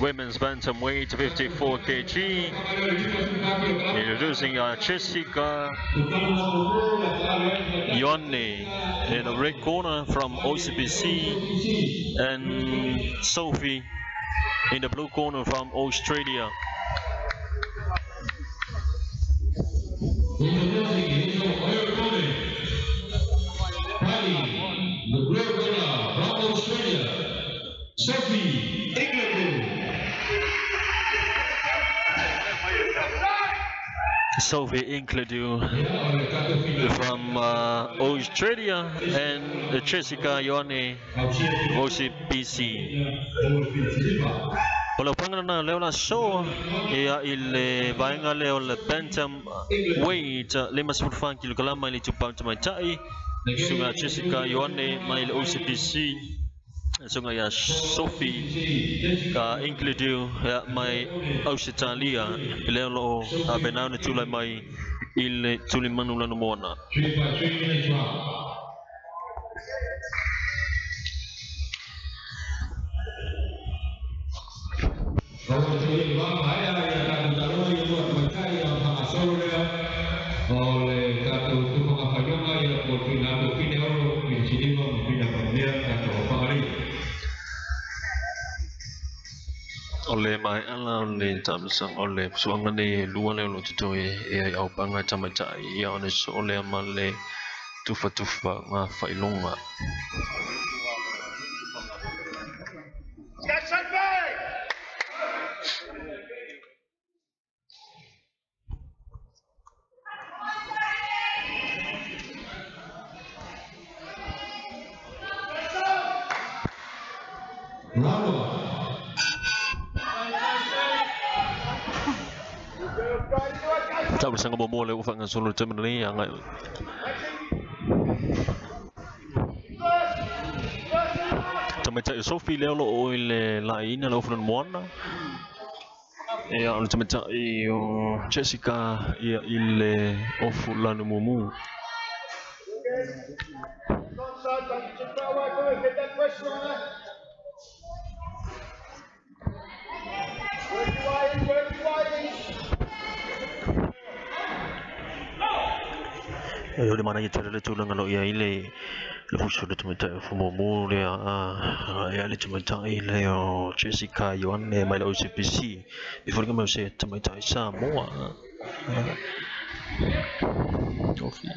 Women's bantamweight 54 kg. Introducing Jessica Ioane in the red corner from OCBC and Sophie in the blue corner from Australia. The blue corner from Australia, Sophie Ingledew. Sophie Ingledew from Australia and Jessica Ioane, OCBC. O le pangana leo la so ia i le vaenga leo le bantam weight 54 kilograma i le tupau tamaitai. Sunga Jessica Ioane mai le OCBC, sunga ia Sophie ka Ingledew ia mai Australia i leo loo a penau na tulai mai i le tulimanu lana moana. 3 by 3 minutes round. O le mai ala o le tamisang o le suanga ne lua le o toto e e au panga tamaitai ia o le so le ma le tufa tufa ngā whailonga. Tamisanga mo le ufanga solo temene ia ngai. Tamaitai Sophie leo lo o i le laina le ofuna moana. Ia o le tamaitai o Jessica ia i le ofu lanu mumu. E ole mana ia tele tulaga lo ia i le fusu le tamaitai o mumu le a ia le tamaitai le o Jessica Ioane mai le OCBC. E foliga mai o se tamaitai Samoa. Sophie.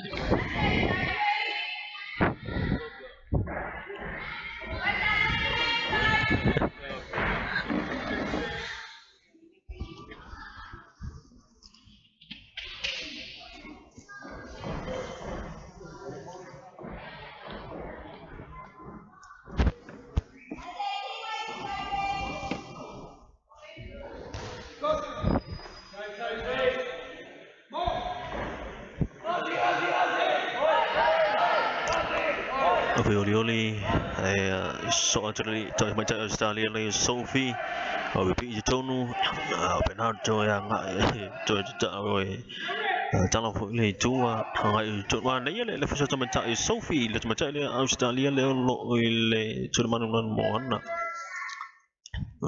Oli so actually tamaitai Australia le Sophie o pe tonu Bernardo ia ngai to ta o tala fo le tua ngai to wa nei le fuso tamaitai Sophie le tamaitai le Australia le lo i le tulimanu lana moana.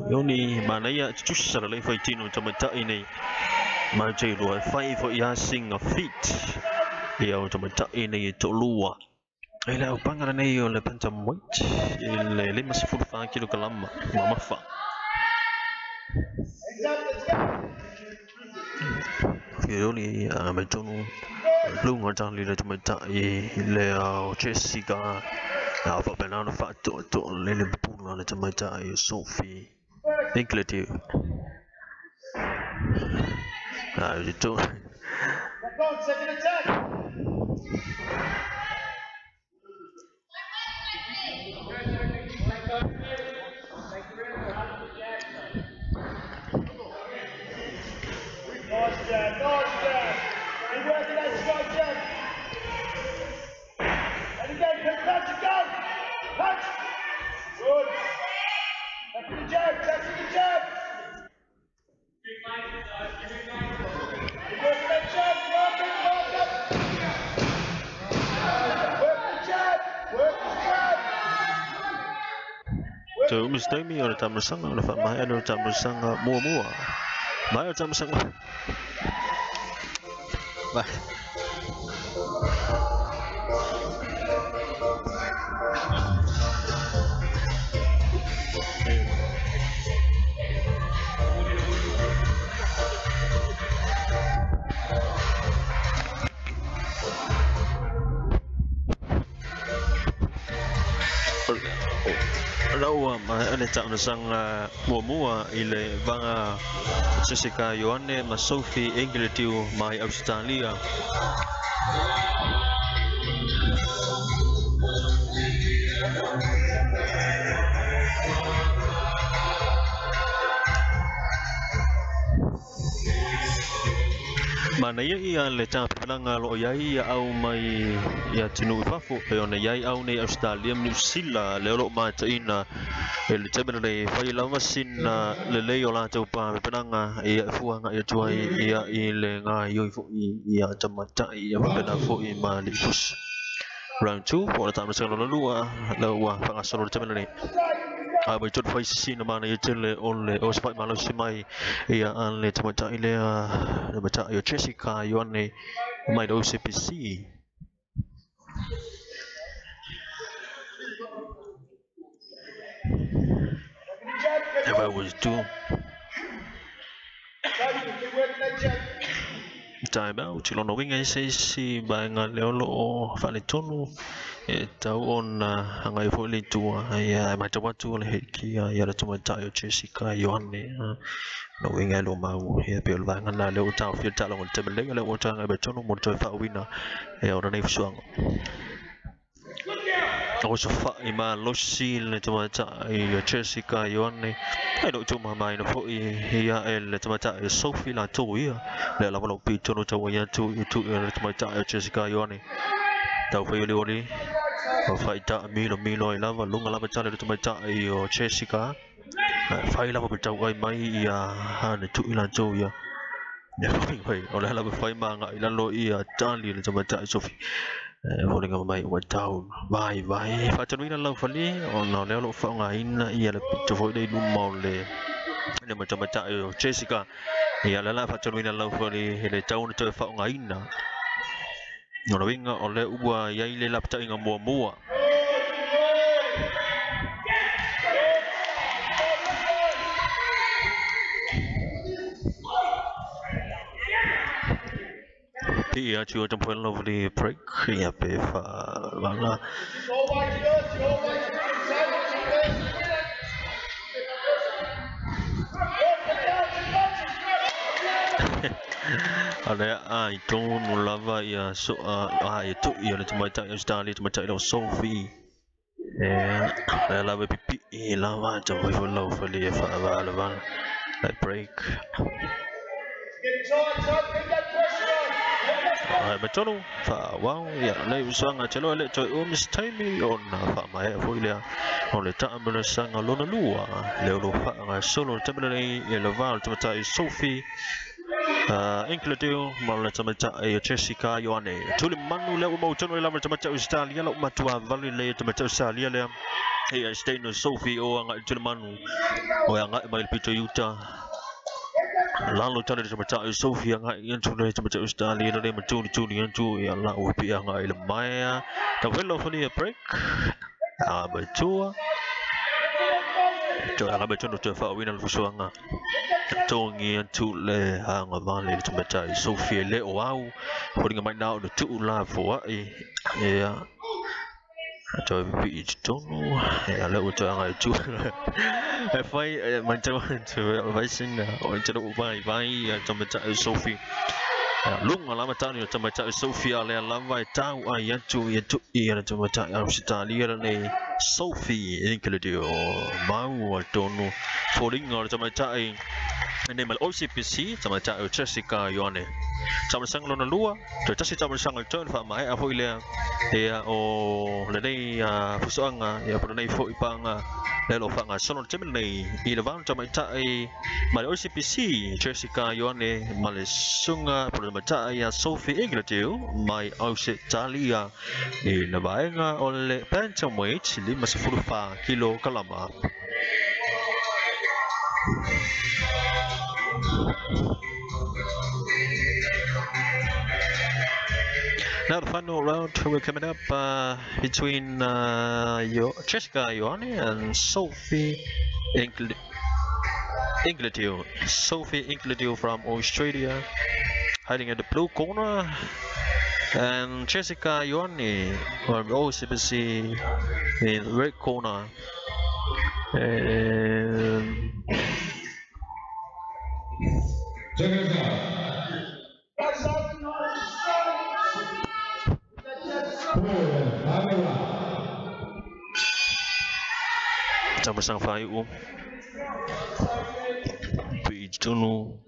Ioni manaia tusa le fai tino tamaitai nei mai te lua fai fo ia singa fit ia o tamaitai nei to lua. E le au pangara nei o le bantamweight i le 54 kilograma mamafa. Fiori a mai tonu lunga tali le tamaitai le o Jessica a fa penano fa to to le le pula le tamaitai Sophie Ingledew. A to Second attack. Nice jab, nice jab. Keep working that straight jab. And again, quick punch again. Punch. Good. Back to the jab, back to the jab. Keep working Toe umi se taimi o le taamilosaga o le faamaea lea o le taamilosaga muamua. Maea o le taamilosaga. Lau ma le taamilosaga muamua i le vaga Jessica Ioane ma Sophie Ingledew mai Australia. Manaia ia le tapelaga lo o iai ia au mai ia atunuu i fafo e ona iai au nei Australia ma Niu Sila lea o loo mataina e le taimi lenei fai lava sina lelei o latou papelaga ia e fuagai atu ai ia i le gaioi foi ia tamatai ia faapena foi ma alii fusi. Round 2 po o le taamilosaga lona lua lea ua faagasolo le taimi lenei. A mai tonu fai sisina manaia tele o le o se faimalosi mai ia a le tamaitai lea le tamaitai o Jessica Ioane mai le OCBC. E vai ua tu. Time out, lona uiga e se isi vaega lea o loo faaletonu e tau ona agai foi le itua ia e matau atu o le headgear ia le tamaitai o Jessica Ioane lona uiga e lomau ia pei o le vaega lena lea ua taofia le taaloga i le taimi lenei o lea ua toe agai mai totonu mo le toe faauiina ia o lenei fusuaga. O sofai malosi le tamaitai o Jessica Ioane e loo tuumamaina foi ia e le tamaitai o Sophie latou ia lea lava lou pitonu tauai atu i tu le tamaitai o Jessica Ioane. Tau fai olioli o faita'a milomilo ai lava luga lava tale le tamaitai o Jessica fai lava petauai mai ia le tui latou ia. O le lava fai ma agai i lalo ia tali le tamaitai Sophie. E foliga mai ua tau vai vai faatanuina lau falie ona o lea o loo faaaogaina ia le pito foi lea i luma o le tamaitai o Jessica. Ia lea la faatanuina lau falie i le tau ona toe faaaogaina. O le uiga o lea ua iai le lapataiga muamua. Ia atu o taumafai lovely break ia pe faavaga. A lea a i tonu lava ia soa a ia tui o le tamaitai Australia tamaitai lau Sophie. Lea lava e pipii lava taumafai foi lau falia e faavalavala le break. Ai matonu faawau ia lei usoga te loa le toe umi se taimi ona faamaea foi lea o le taamilosaga lona lua lea o loo faagasolo le taimi lenei i le va o le tamaitai Sophie Ingledew ma le tamaitai o Jessica Ioane. Tuli manu lea ua mautonu ai lava le tamaitai Australia lau matua vale lea tamaitai Australia lea ia Stein Sophie o agai tuli manu o agai mai le pito i uta. Lalo tale le tamaitai Sophie agai atu le tamaitai Australia le matuli tuli atu ia la ua pia agai le maea. Taufelo falia break. A matua. Toe agai mai tonu toe faauiina le fusuaga. Tongi atu le aga vale le tamaitai Sophie le o au. Foliga mai na o le tuu la foai. Ia. Toe pipii i totonu. Ia lea ua toe agai atu. E fai matau atu fai sina o le tele ua vaivai ia tamaitai Sophie. Luga lava tali o tamaitai Sophie a lea lava e tau ai atu ia tui ia le tamaitai Australia lenei Sophie Ingledew mau tonu foliga o le tamaitai nei ma le OCBC tamaitai o Jessica Ioane. Taamilosaga lona lua toe tasi taamilosaga le toe ona faamaea foi lea ia o lenei fusoaga ia po lenei foi paga lea o loo faagasolo le taimi lenei i le va o le tamaitai ma le OCBC Jessica Ioane ma le susuga po le tamaitai ia Sophie Ingledew mai Ausetalia i le vaega o le bantamweight 54 kilokalama. Now the final round we're coming up between Jessica Ioane and Sophie Ingledew. Sophie Ingledew from Australia, hiding in the blue corner, and Jessica Ioane from OCBC in the red corner. And Tamasang Fayu Pijunu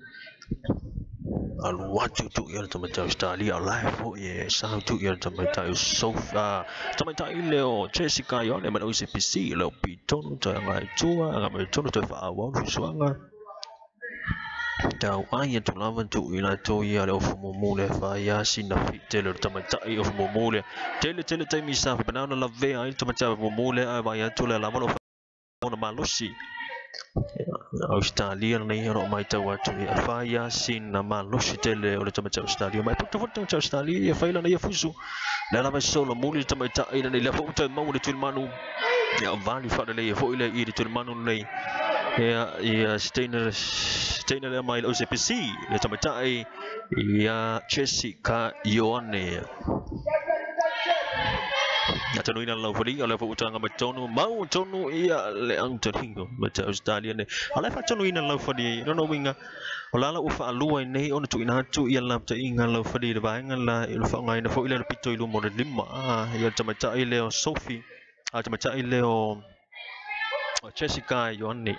Aluatu tu ia tamatai Australia live ye sa tu ia tamatai Sofa tamatai leo Jessica Ioane ma OCBC leo Pitonu ta ngai tua ngai tonu ta fa wa fusuanga tau ai tu lava tu ila to ia leo fumu le fa ia sina fit le tamatai o fumu le tele tele taimi sa fa banana la ve ai tamatai fumu le ai vai tu le lava lo ona malosi Australia nei ro mai tau atu ia fa ia sina malosi tele o le tamatai Australia mai puta puta Australia ia fa ila nei fusu le lava solo muli tamatai ila nei le fo uta mau le tulimanu ia vali fa le fo ila i le tulimanu nei ia ia Steiner Steiner mai OCBC le tamatai ia Jessica Ioane. Atanu ina lau fali ala fo utanga matonu mau tonu ia le antoningo mata Australia ne ala fa tonu ina lau fali no no winga ola la ufa alua nei ona tu ina atu ia la ta inga lau fali le vaenga la il fa ngai na fo ila pito ilu mo le lima ia tamatai le Sophie a tamatai le Jessica Ioane.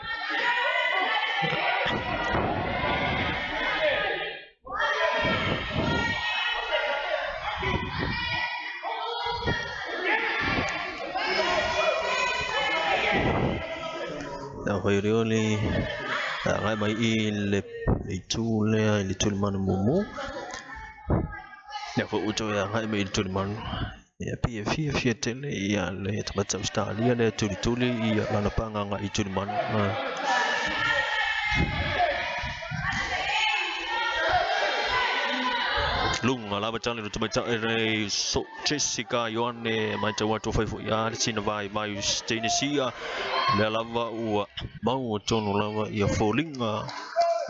Hoi ngai mai i le tu le le tu manu mumu ya fo uto ya ngai mai tu manu ya pia fia fia tele ya le tamata Australia le tu tuli ya la panga ngai tu manu lunga lava tali tamata re so Jessica Ioane mai te watu fai fo ya sina vai mai Tunisia le lava ua mau tonu lava ia folinga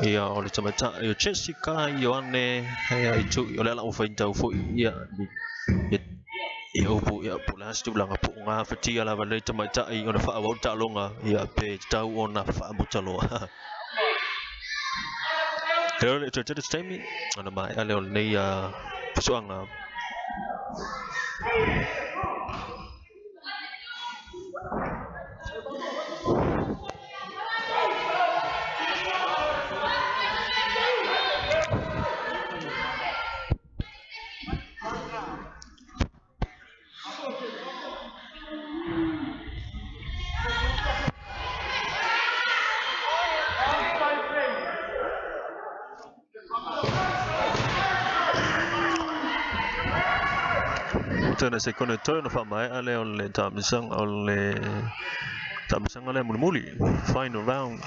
ia o le tamata Jessica Ioane ia itu o le la fai tau fo ia ia opo ia pula stu langa po nga fatia lava le tamata i ona fa wa ta longa ia pe tau ona fa mutalo. Leo le te te taimi ana mai ale o nei fusuanga. Tena second turn fa mai ale o le tamisang o le tamisang ale mulimuli final round.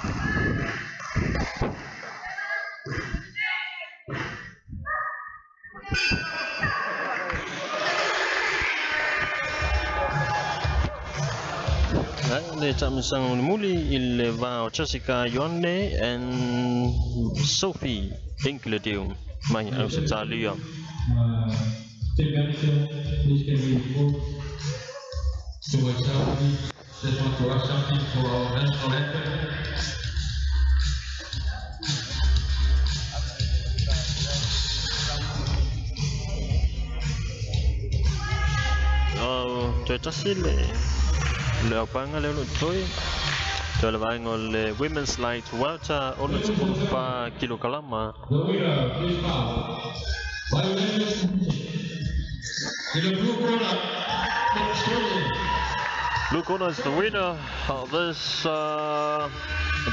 Le tamisang mulimuli il va Jessica Ioane and Sophie Ingledew mai Australia. Please can we move to a selfie? Just want to ask something for our national anthem. Oh, tu tasi le le opanga le toi. Tu le vaenga le women's light welter ona 14 kilokalama. The winner, please bow. By unanimous decision. In the blue corner, Blue corner is the winner of this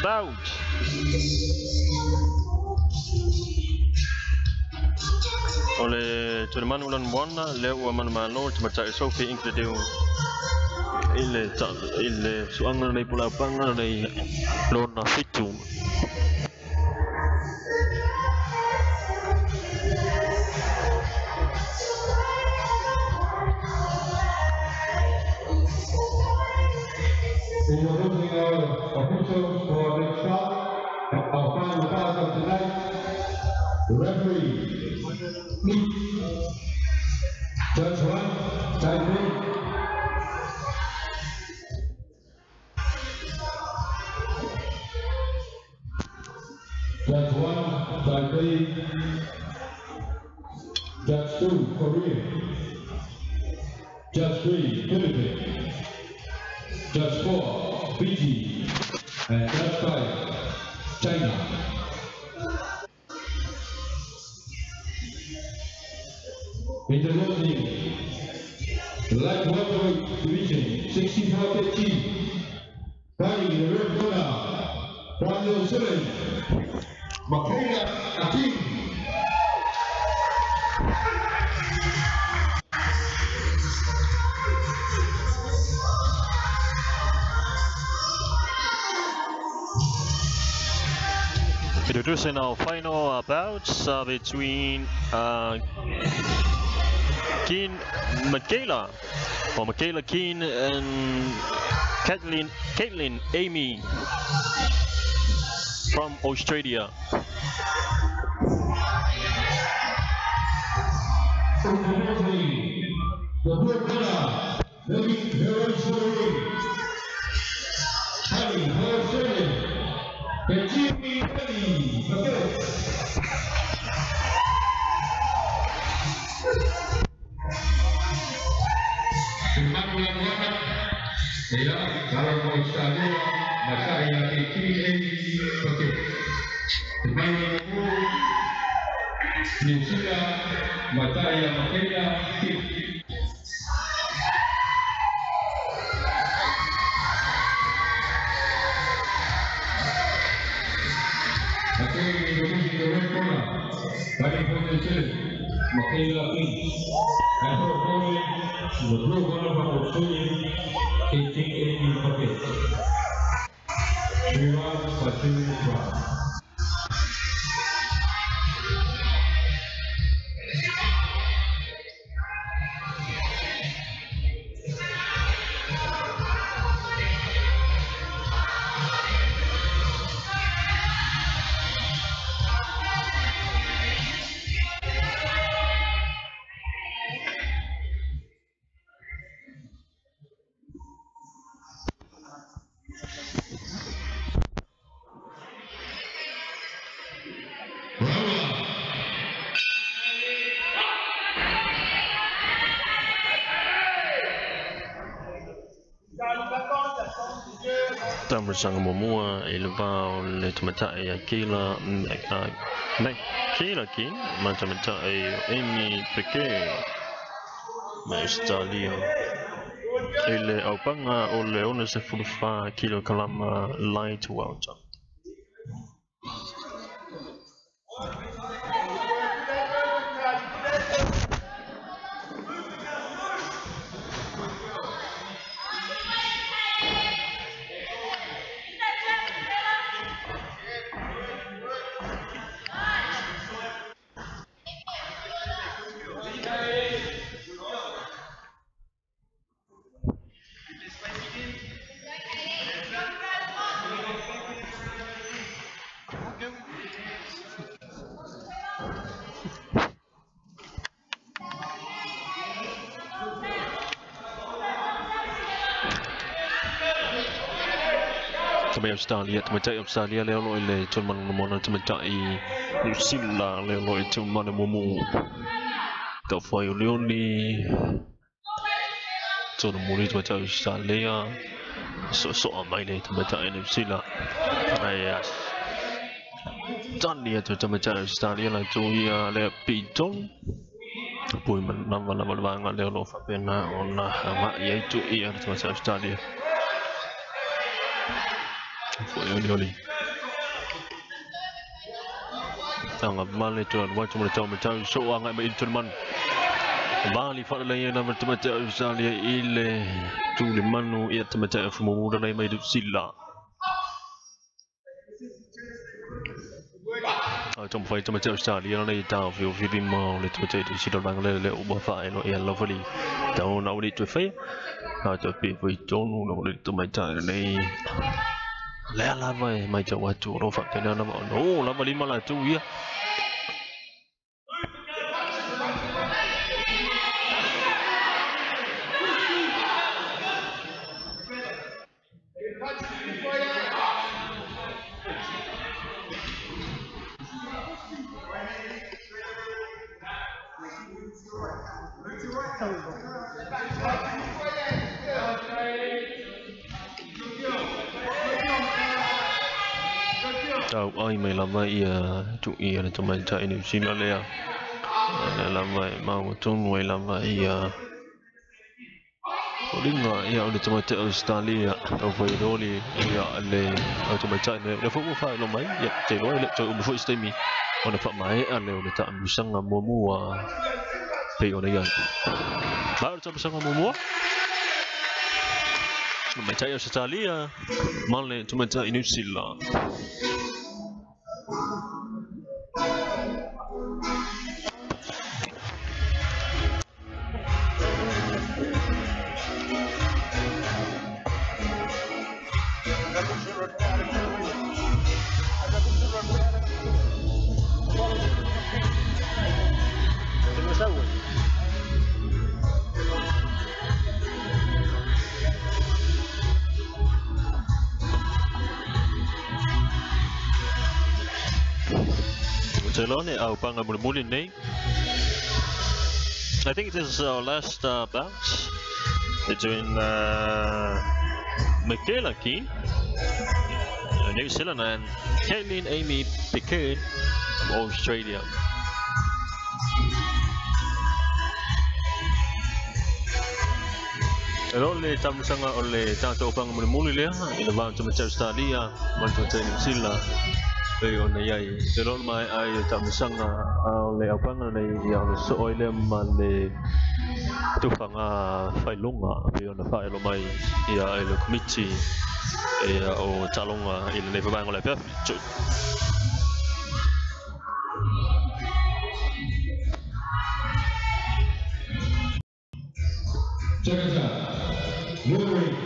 bout. Ole tulimanu lan mwana leo wa manu malo tamatai Sophie Ingledew. I le suaga lenei po o le aupaga lenei lona fitu. Introducing our officials for our next bout, our final bout of tonight, the referee, Judge 1, Taipei. Judge 1, Taipei. Judge 2, Korea. Judge 3, Philippines. Judge 4, Fiji. And Judge 5, China. Introducing the light welterweight division, 64 kg, fighting in the red corner, from New Zealand, Michaela Akin. Introducing our final bouts between Keen Michaela or Michaela Keen and Caitlin Amy from Australia. Introducing the blue corner, making her way to the ring, fighting for Australia, Kechimi Amy Paquet. Emmanuel Muhammad, ya, kalau Australia, maka ia Kechimi Amy Paquet. Emmanuel Muhammad, New Zealand, maka ia Michaela King. Okay, introducing the red corner, fighting for New Zealand, Michaela King. And her opponent, the blue corner from Australia, Kechimi Amy Paquet. 3 rounds by 2 minutes round. Tamasanga muamua i le va o le tamatai a Keila Michaela King ma tamatai o Amy Peke ma Australia i le aupaga o le 64 kilokalama light welter. Tamai Australia, tamatai Australia leo lo i le tūmanu na mona tamatai New Zealand leo lo i tūmanu mumu. Tau whai o leoni tōna mori tamatai Australia so so a mai le tamatai New Zealand. Ai tani atu tamatai Australia la tō ia lea pitong. Pui man lava lava vanga leo lo whapena o na hanga i ai tu ia tamatai Australia. Foi oli oli. Tanga male tu an watu mo tau mo tau so anga me itu man. Bali whakalei na tamaitai Australia i le tū le manu ia tamaitai fumumu nei mai New Zealand. Au taumafai tamaitai Australia nei taofiofi lima o le tamaitai New Zealand vaega lea le ua faaelo ia lava li tau na uli toe faia. A toe pe foi tonu na le tamaitai nei. Lea lava e mai tau atu o lo faapena lava ona o lava lima latou ia. Tau ai mai lava ia tu ia le tamaitai New Zealand lea. Le lava e mau tonu ai lava ia o linga ia o le tamaitai Australia tau fai roli ia le au tamaitai le le foi ua faailoa mai ia te iloa e le toe umi foi se taimi ona faamaea lea o le taamilosaga muamua pei ona iai. Ma o le taamilosaga muamua tamaitai Australia ma le tamaitai New Zealand. Te au panga mulimuli nei. I think this is our last bout between Michaela Keane, New Zealand, and Caitlin Amy Pickard of Australia. E lo le tamusanga o le tātou panga mulimuli lea, i le vāu tamaitai Australia, ma le tamaitai New Zealand. Pei ona iai te lolo mai ai o taamilosaga o le aupaga nei ia o le soo ai lea ma le tufaga failoga pei ona faaelo mai ia e le komiti ia o taaloga i lenei vavaega o le afiafi. Second shot. Wolverine.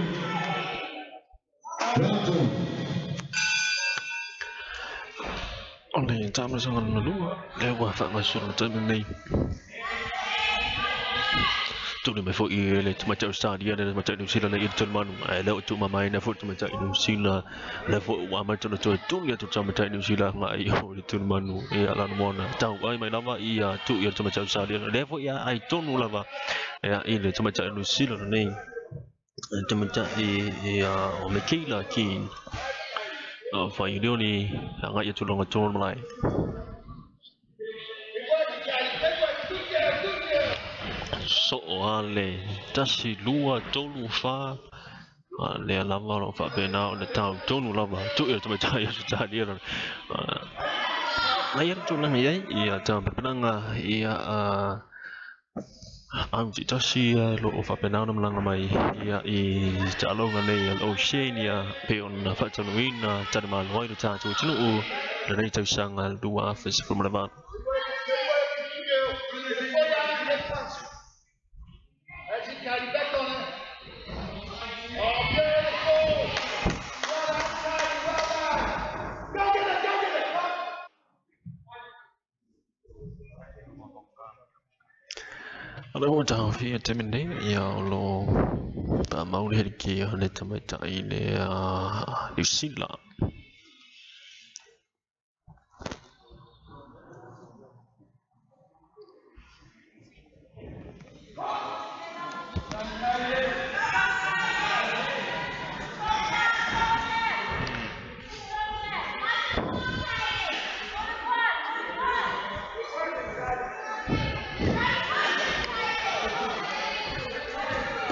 Round 2. O le taamilosaga lona lua lea ua faagasolo taimi lenei. Tuli mai foi le tamaitai Australia le tamaitai New Zealand i le tolomanu. Ae lea ua tuumamaina foi le tamaitai New Zealand lea foi ua amata ona toe tuli atu le tamaitai New Zealand agai o le tolomanu ia lana moana. Tau ai mai lava ia tuu ia le tamaitai Australia lea foi ia ai tonu lava ia i le tamaitai New Zealand nei. Tamaitai ia o Michaela Keane. Whai leoni ngai atu longa tonu malai. So o ale tasi lua tolu fa lea lava o faapena ona tau tonu lava tu ia tamaitai Australia. Ngai atu tulaga iai ia tapenaga ia au te tasi lo o faapena ona malaga mai ia i taaloga nei o Oceania pei ona faataunuina talimalo ai lo tatou atunuu lenei tausaga 2018. Ale ua taofia taimi nei ia o lo faamau le heliki o le tamaitai le New Zealand.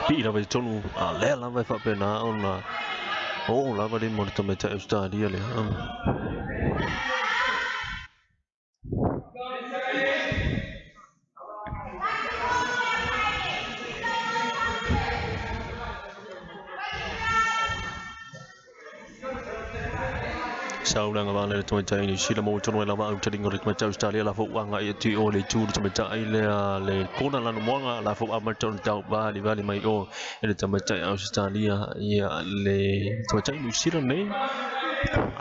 Pi lava i tonu a lea lava e faapena ona o lava le mo le tamaitai Australia lea. Saulanga vale le tamatai ni sila mo tonu lava au talinga le tamatai Australia la fo anga i tu o le tu le tamatai le le kona lanu moanga la fo amaton tau vali vali mai o le tamatai Australia ia le tamatai New Zealand nei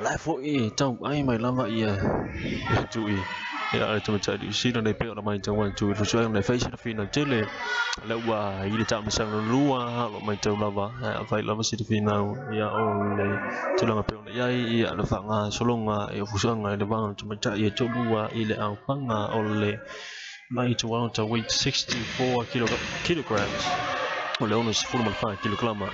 la fo i tau ai mai lava ia tu i ia le tamatai New Zealand nei pe o mai tau tu i fusu nei face na fina tele le ua i le tamasanga lua lo mai tau lava fai lava si fina ia o le tulanga pe ona iai ia le fanga solonga e fusuanga le vanga tamatai ia tolua i le aupanga o le mai to weight 64 kilograms o le 65 kilograma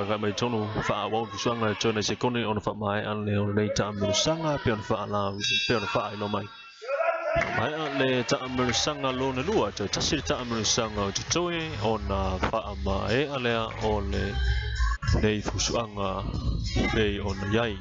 ga mai tonu fa wa fusuanga tona sekone ona fa mai an le o le tamasanga pe ona fa la pe ona fa ilo mai mai le taamalusaga lona lua toe tasi le taamalusaga o totoe ona faamaea lea o le nei fusuaga pei ona iai.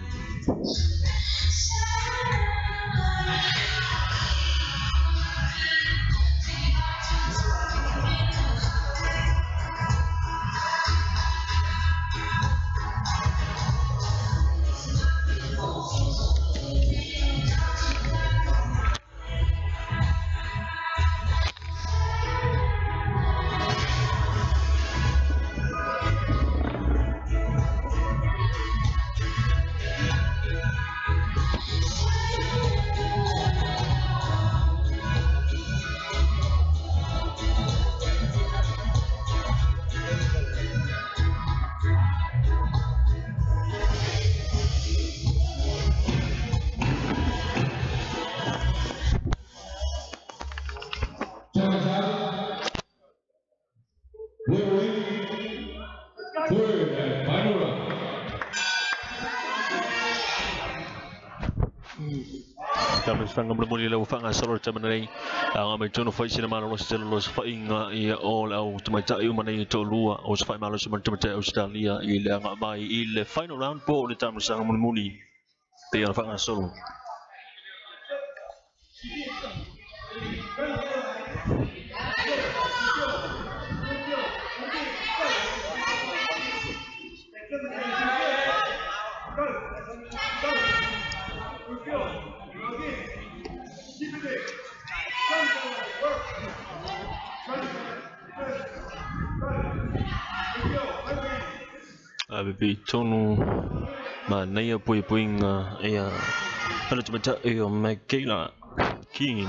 Sanga muli le whanga solo te manei anga mai tono fai sina malo se lo fai nga ia o le au tamaitai uma nei tolua o se fai malo se tamaitai Australia i le anga mai i le final round po le tamu sanga muli te ana whanga solo. Abe tonu ma nei pui puinga ia ala tamatai o Michaela King.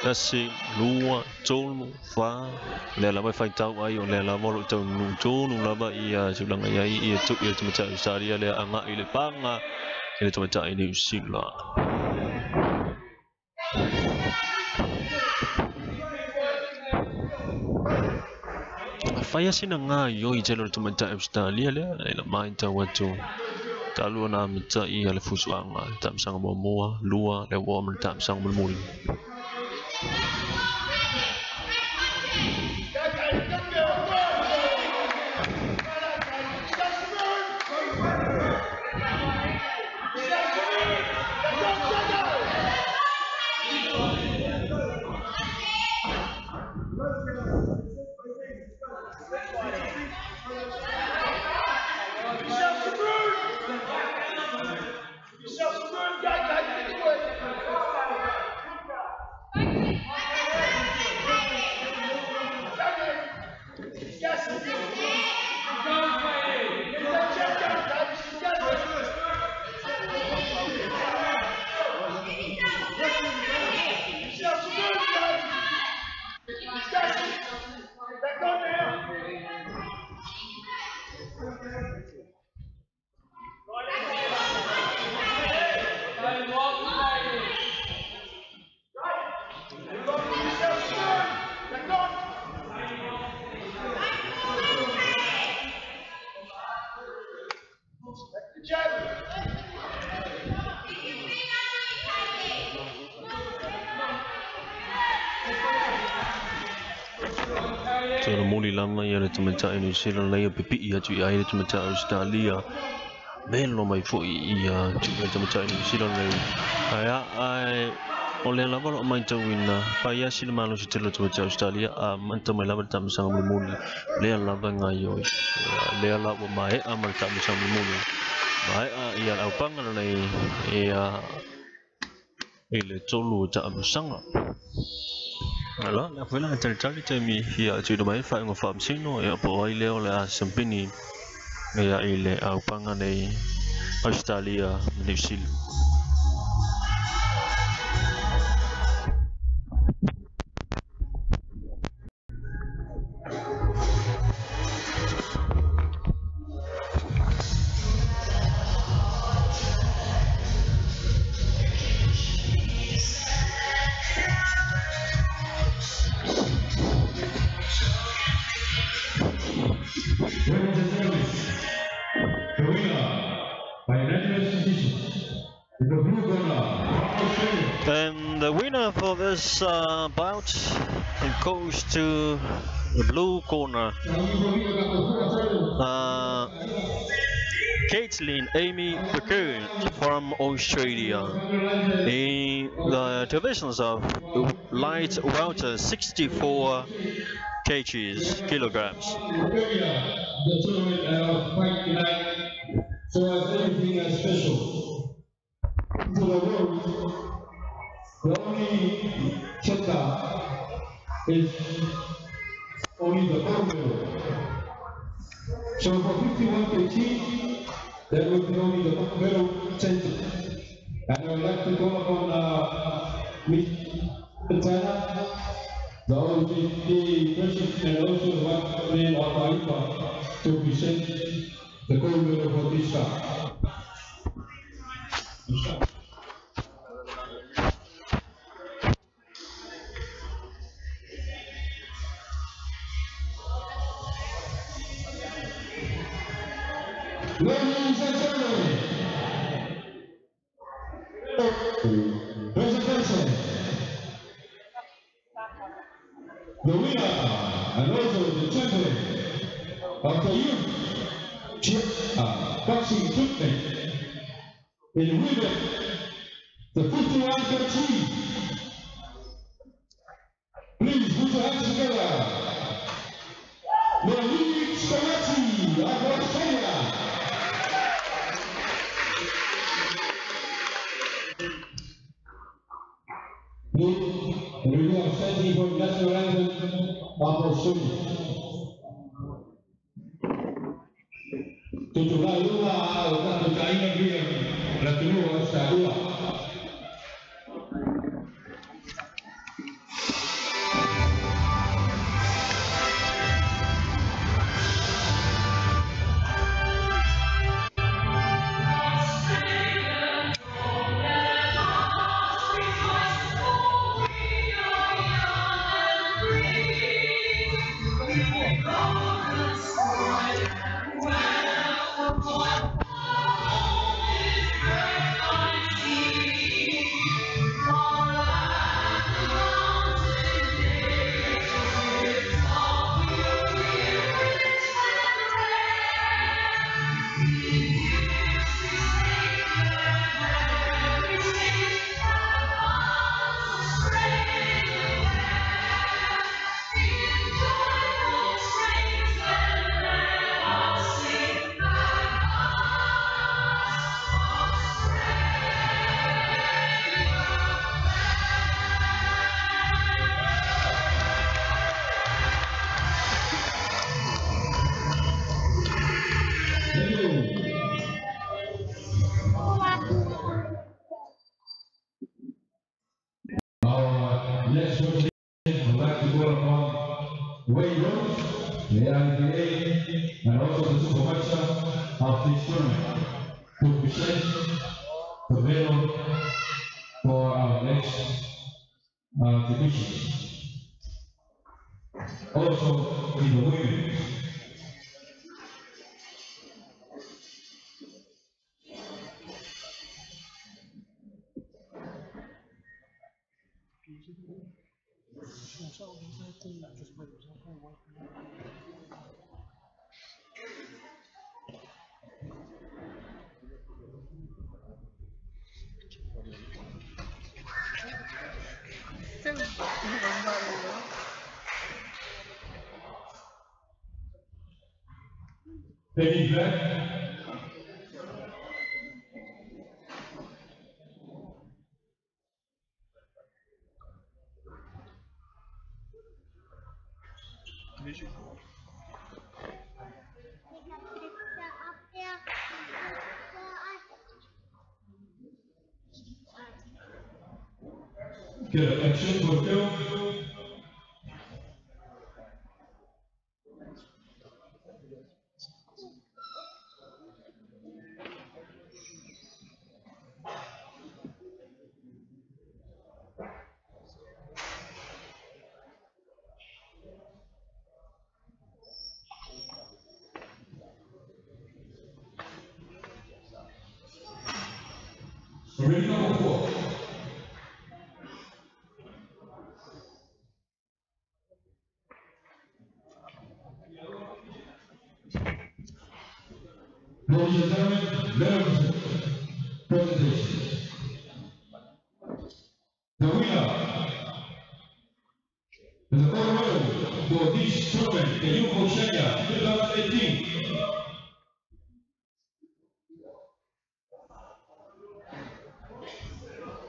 Tasi lua tolu fa le lava fai tau ai o le lava lo tau nu tonu lava ia tulaga iai ia tu ia tamatai Australia le anga i le panga i le tamatai New Zealand. Whaia sina ngā i oi telo le tamatai Australia lea, e la mai tau atu. Talua nā matai a le fusuanga, le tamasanga muamua, lua, le ua ma le tamasanga mulimuli. Tōna moli lama ia le tamatai New Zealand lei o pipi atu i ai le tamatai Australia. Melo mai foi ia tu le tamatai New Zealand lei. Ai ai O lea lava o loo matauina paiasi le malosi tele atu ia Australia a amata mai lava le taamilosaga mulimuli lea lava e gaioi. Lea la ua maea ma le taamilosaga mulimuli maea ia le aupaga lelei ia i le tolu o taamilosaga. Ala le foi la talitali taimi ia tuuina mai faaiuga faamasino ia po o ai lea o le a sampini ia i le aupaga nei Australia ma Niu Sila. Ladies and gentlemen, the winner by unanimous decision in the blue corner from Australia. And the winner for this bout goes to the blue corner, Caitlin Amy Pecourt from Australia, in the divisions of light welter 64 kilograms. The tournament fight tonight, so as everything is special to the world, the only center is only the gold medal. So for 51 kg, there will be only the gold medal center. And I would like to call upon Ms. Tana, the OGP president and also the vice president of AIPA, to present the gold medal for this time. Ladies and gentlemen, presentation, the winner and also the champion of the youth boxing tournament in women, the 51 kg. Please put your hands together. Monique Scarati of Australia. And we are standing for national anthem of Australia. Tutulaiua o tatou via la atunuu o Australia. Next president would like to call upon Wayne Rose, the IBA, and also the supervisor of this tournament, to present the medal for our next division. Also in the women. Penny Black. Good action for film. Ready number 4. Ladies and gentlemen, medal presentation. The winner is the gold medal for this tournament, the Youth Oceania 2018.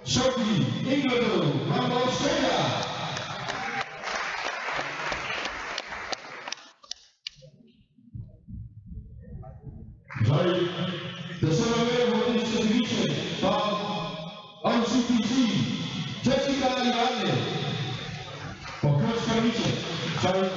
Sophie Ingledew from Australia. Sorry, the silver medal for this exhibition from RCTC, Jessica Ioane for Cross Commission. Sorry.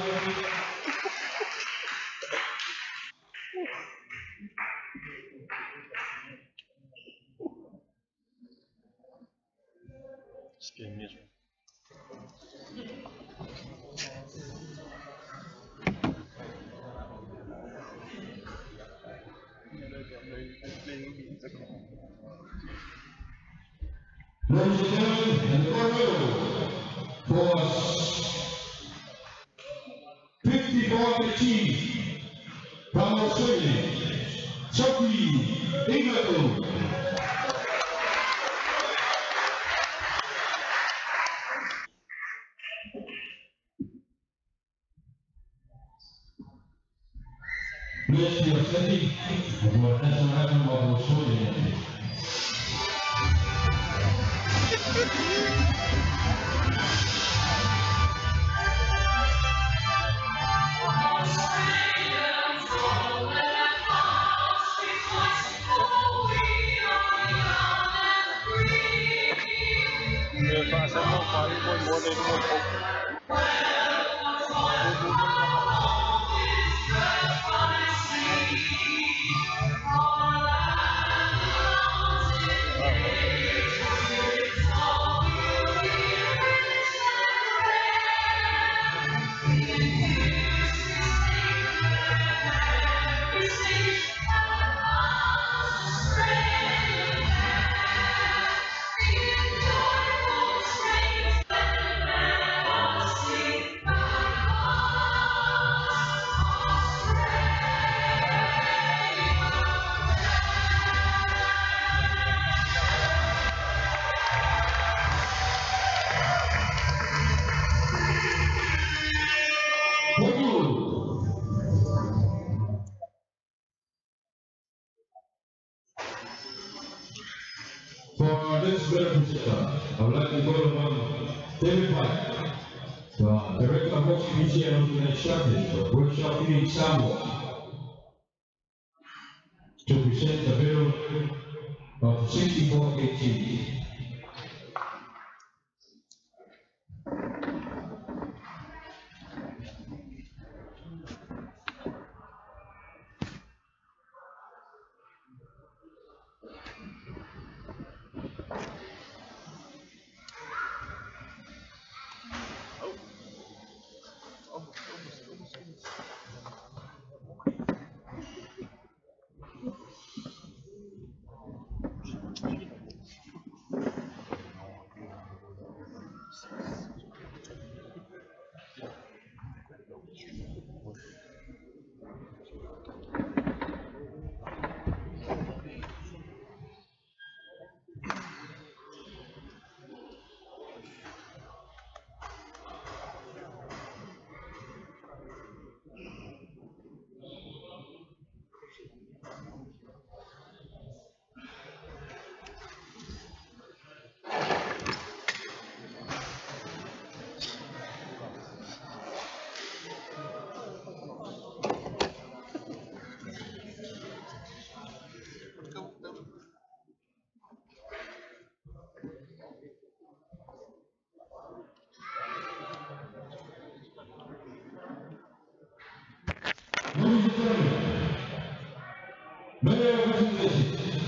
Ladies and gentlemen, and the gold medal for 54 kg from Australia, Sophie Ingledew. Please be standing for the national anthem of Australia. For this medal presenter, I would like to call upon David Pike, the Director of Boxing Fiji and Instructors of Workshop Unit Samoa, to present the medal of 64 kg. Medal presentation.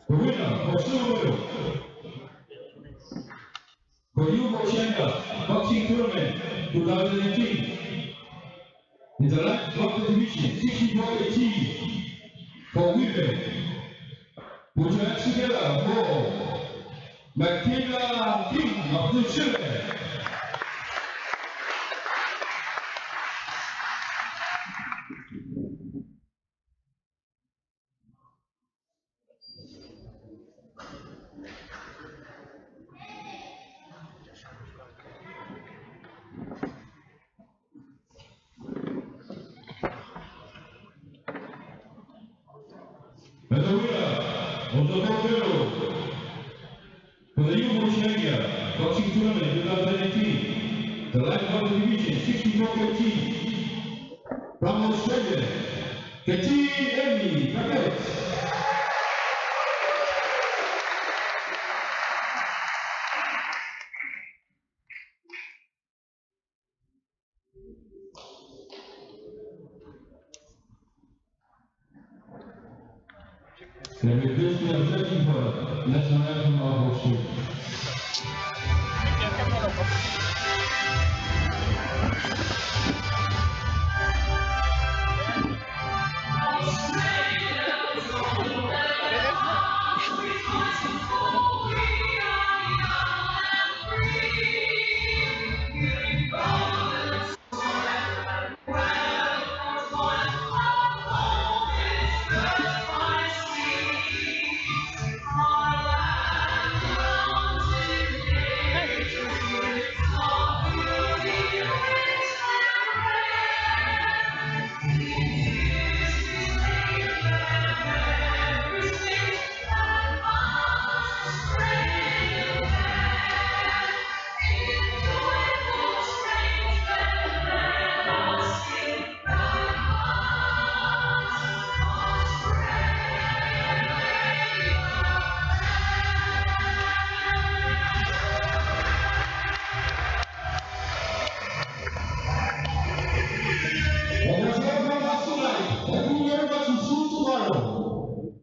The winner for silver medal for Youth Oceania Boxing Tournament 2018 in the light boxing division 64 kg for women. Put your hands together for Makayla King of New Zealand. And the winner of the gold medal for the Youth Oceania Boxing Tournament 2018, the light boxing division 64 kg from Australia, Katie Amy Paquette. Can we please be judging for the national anthem of Australia? Thank you very much and see you tomorrow.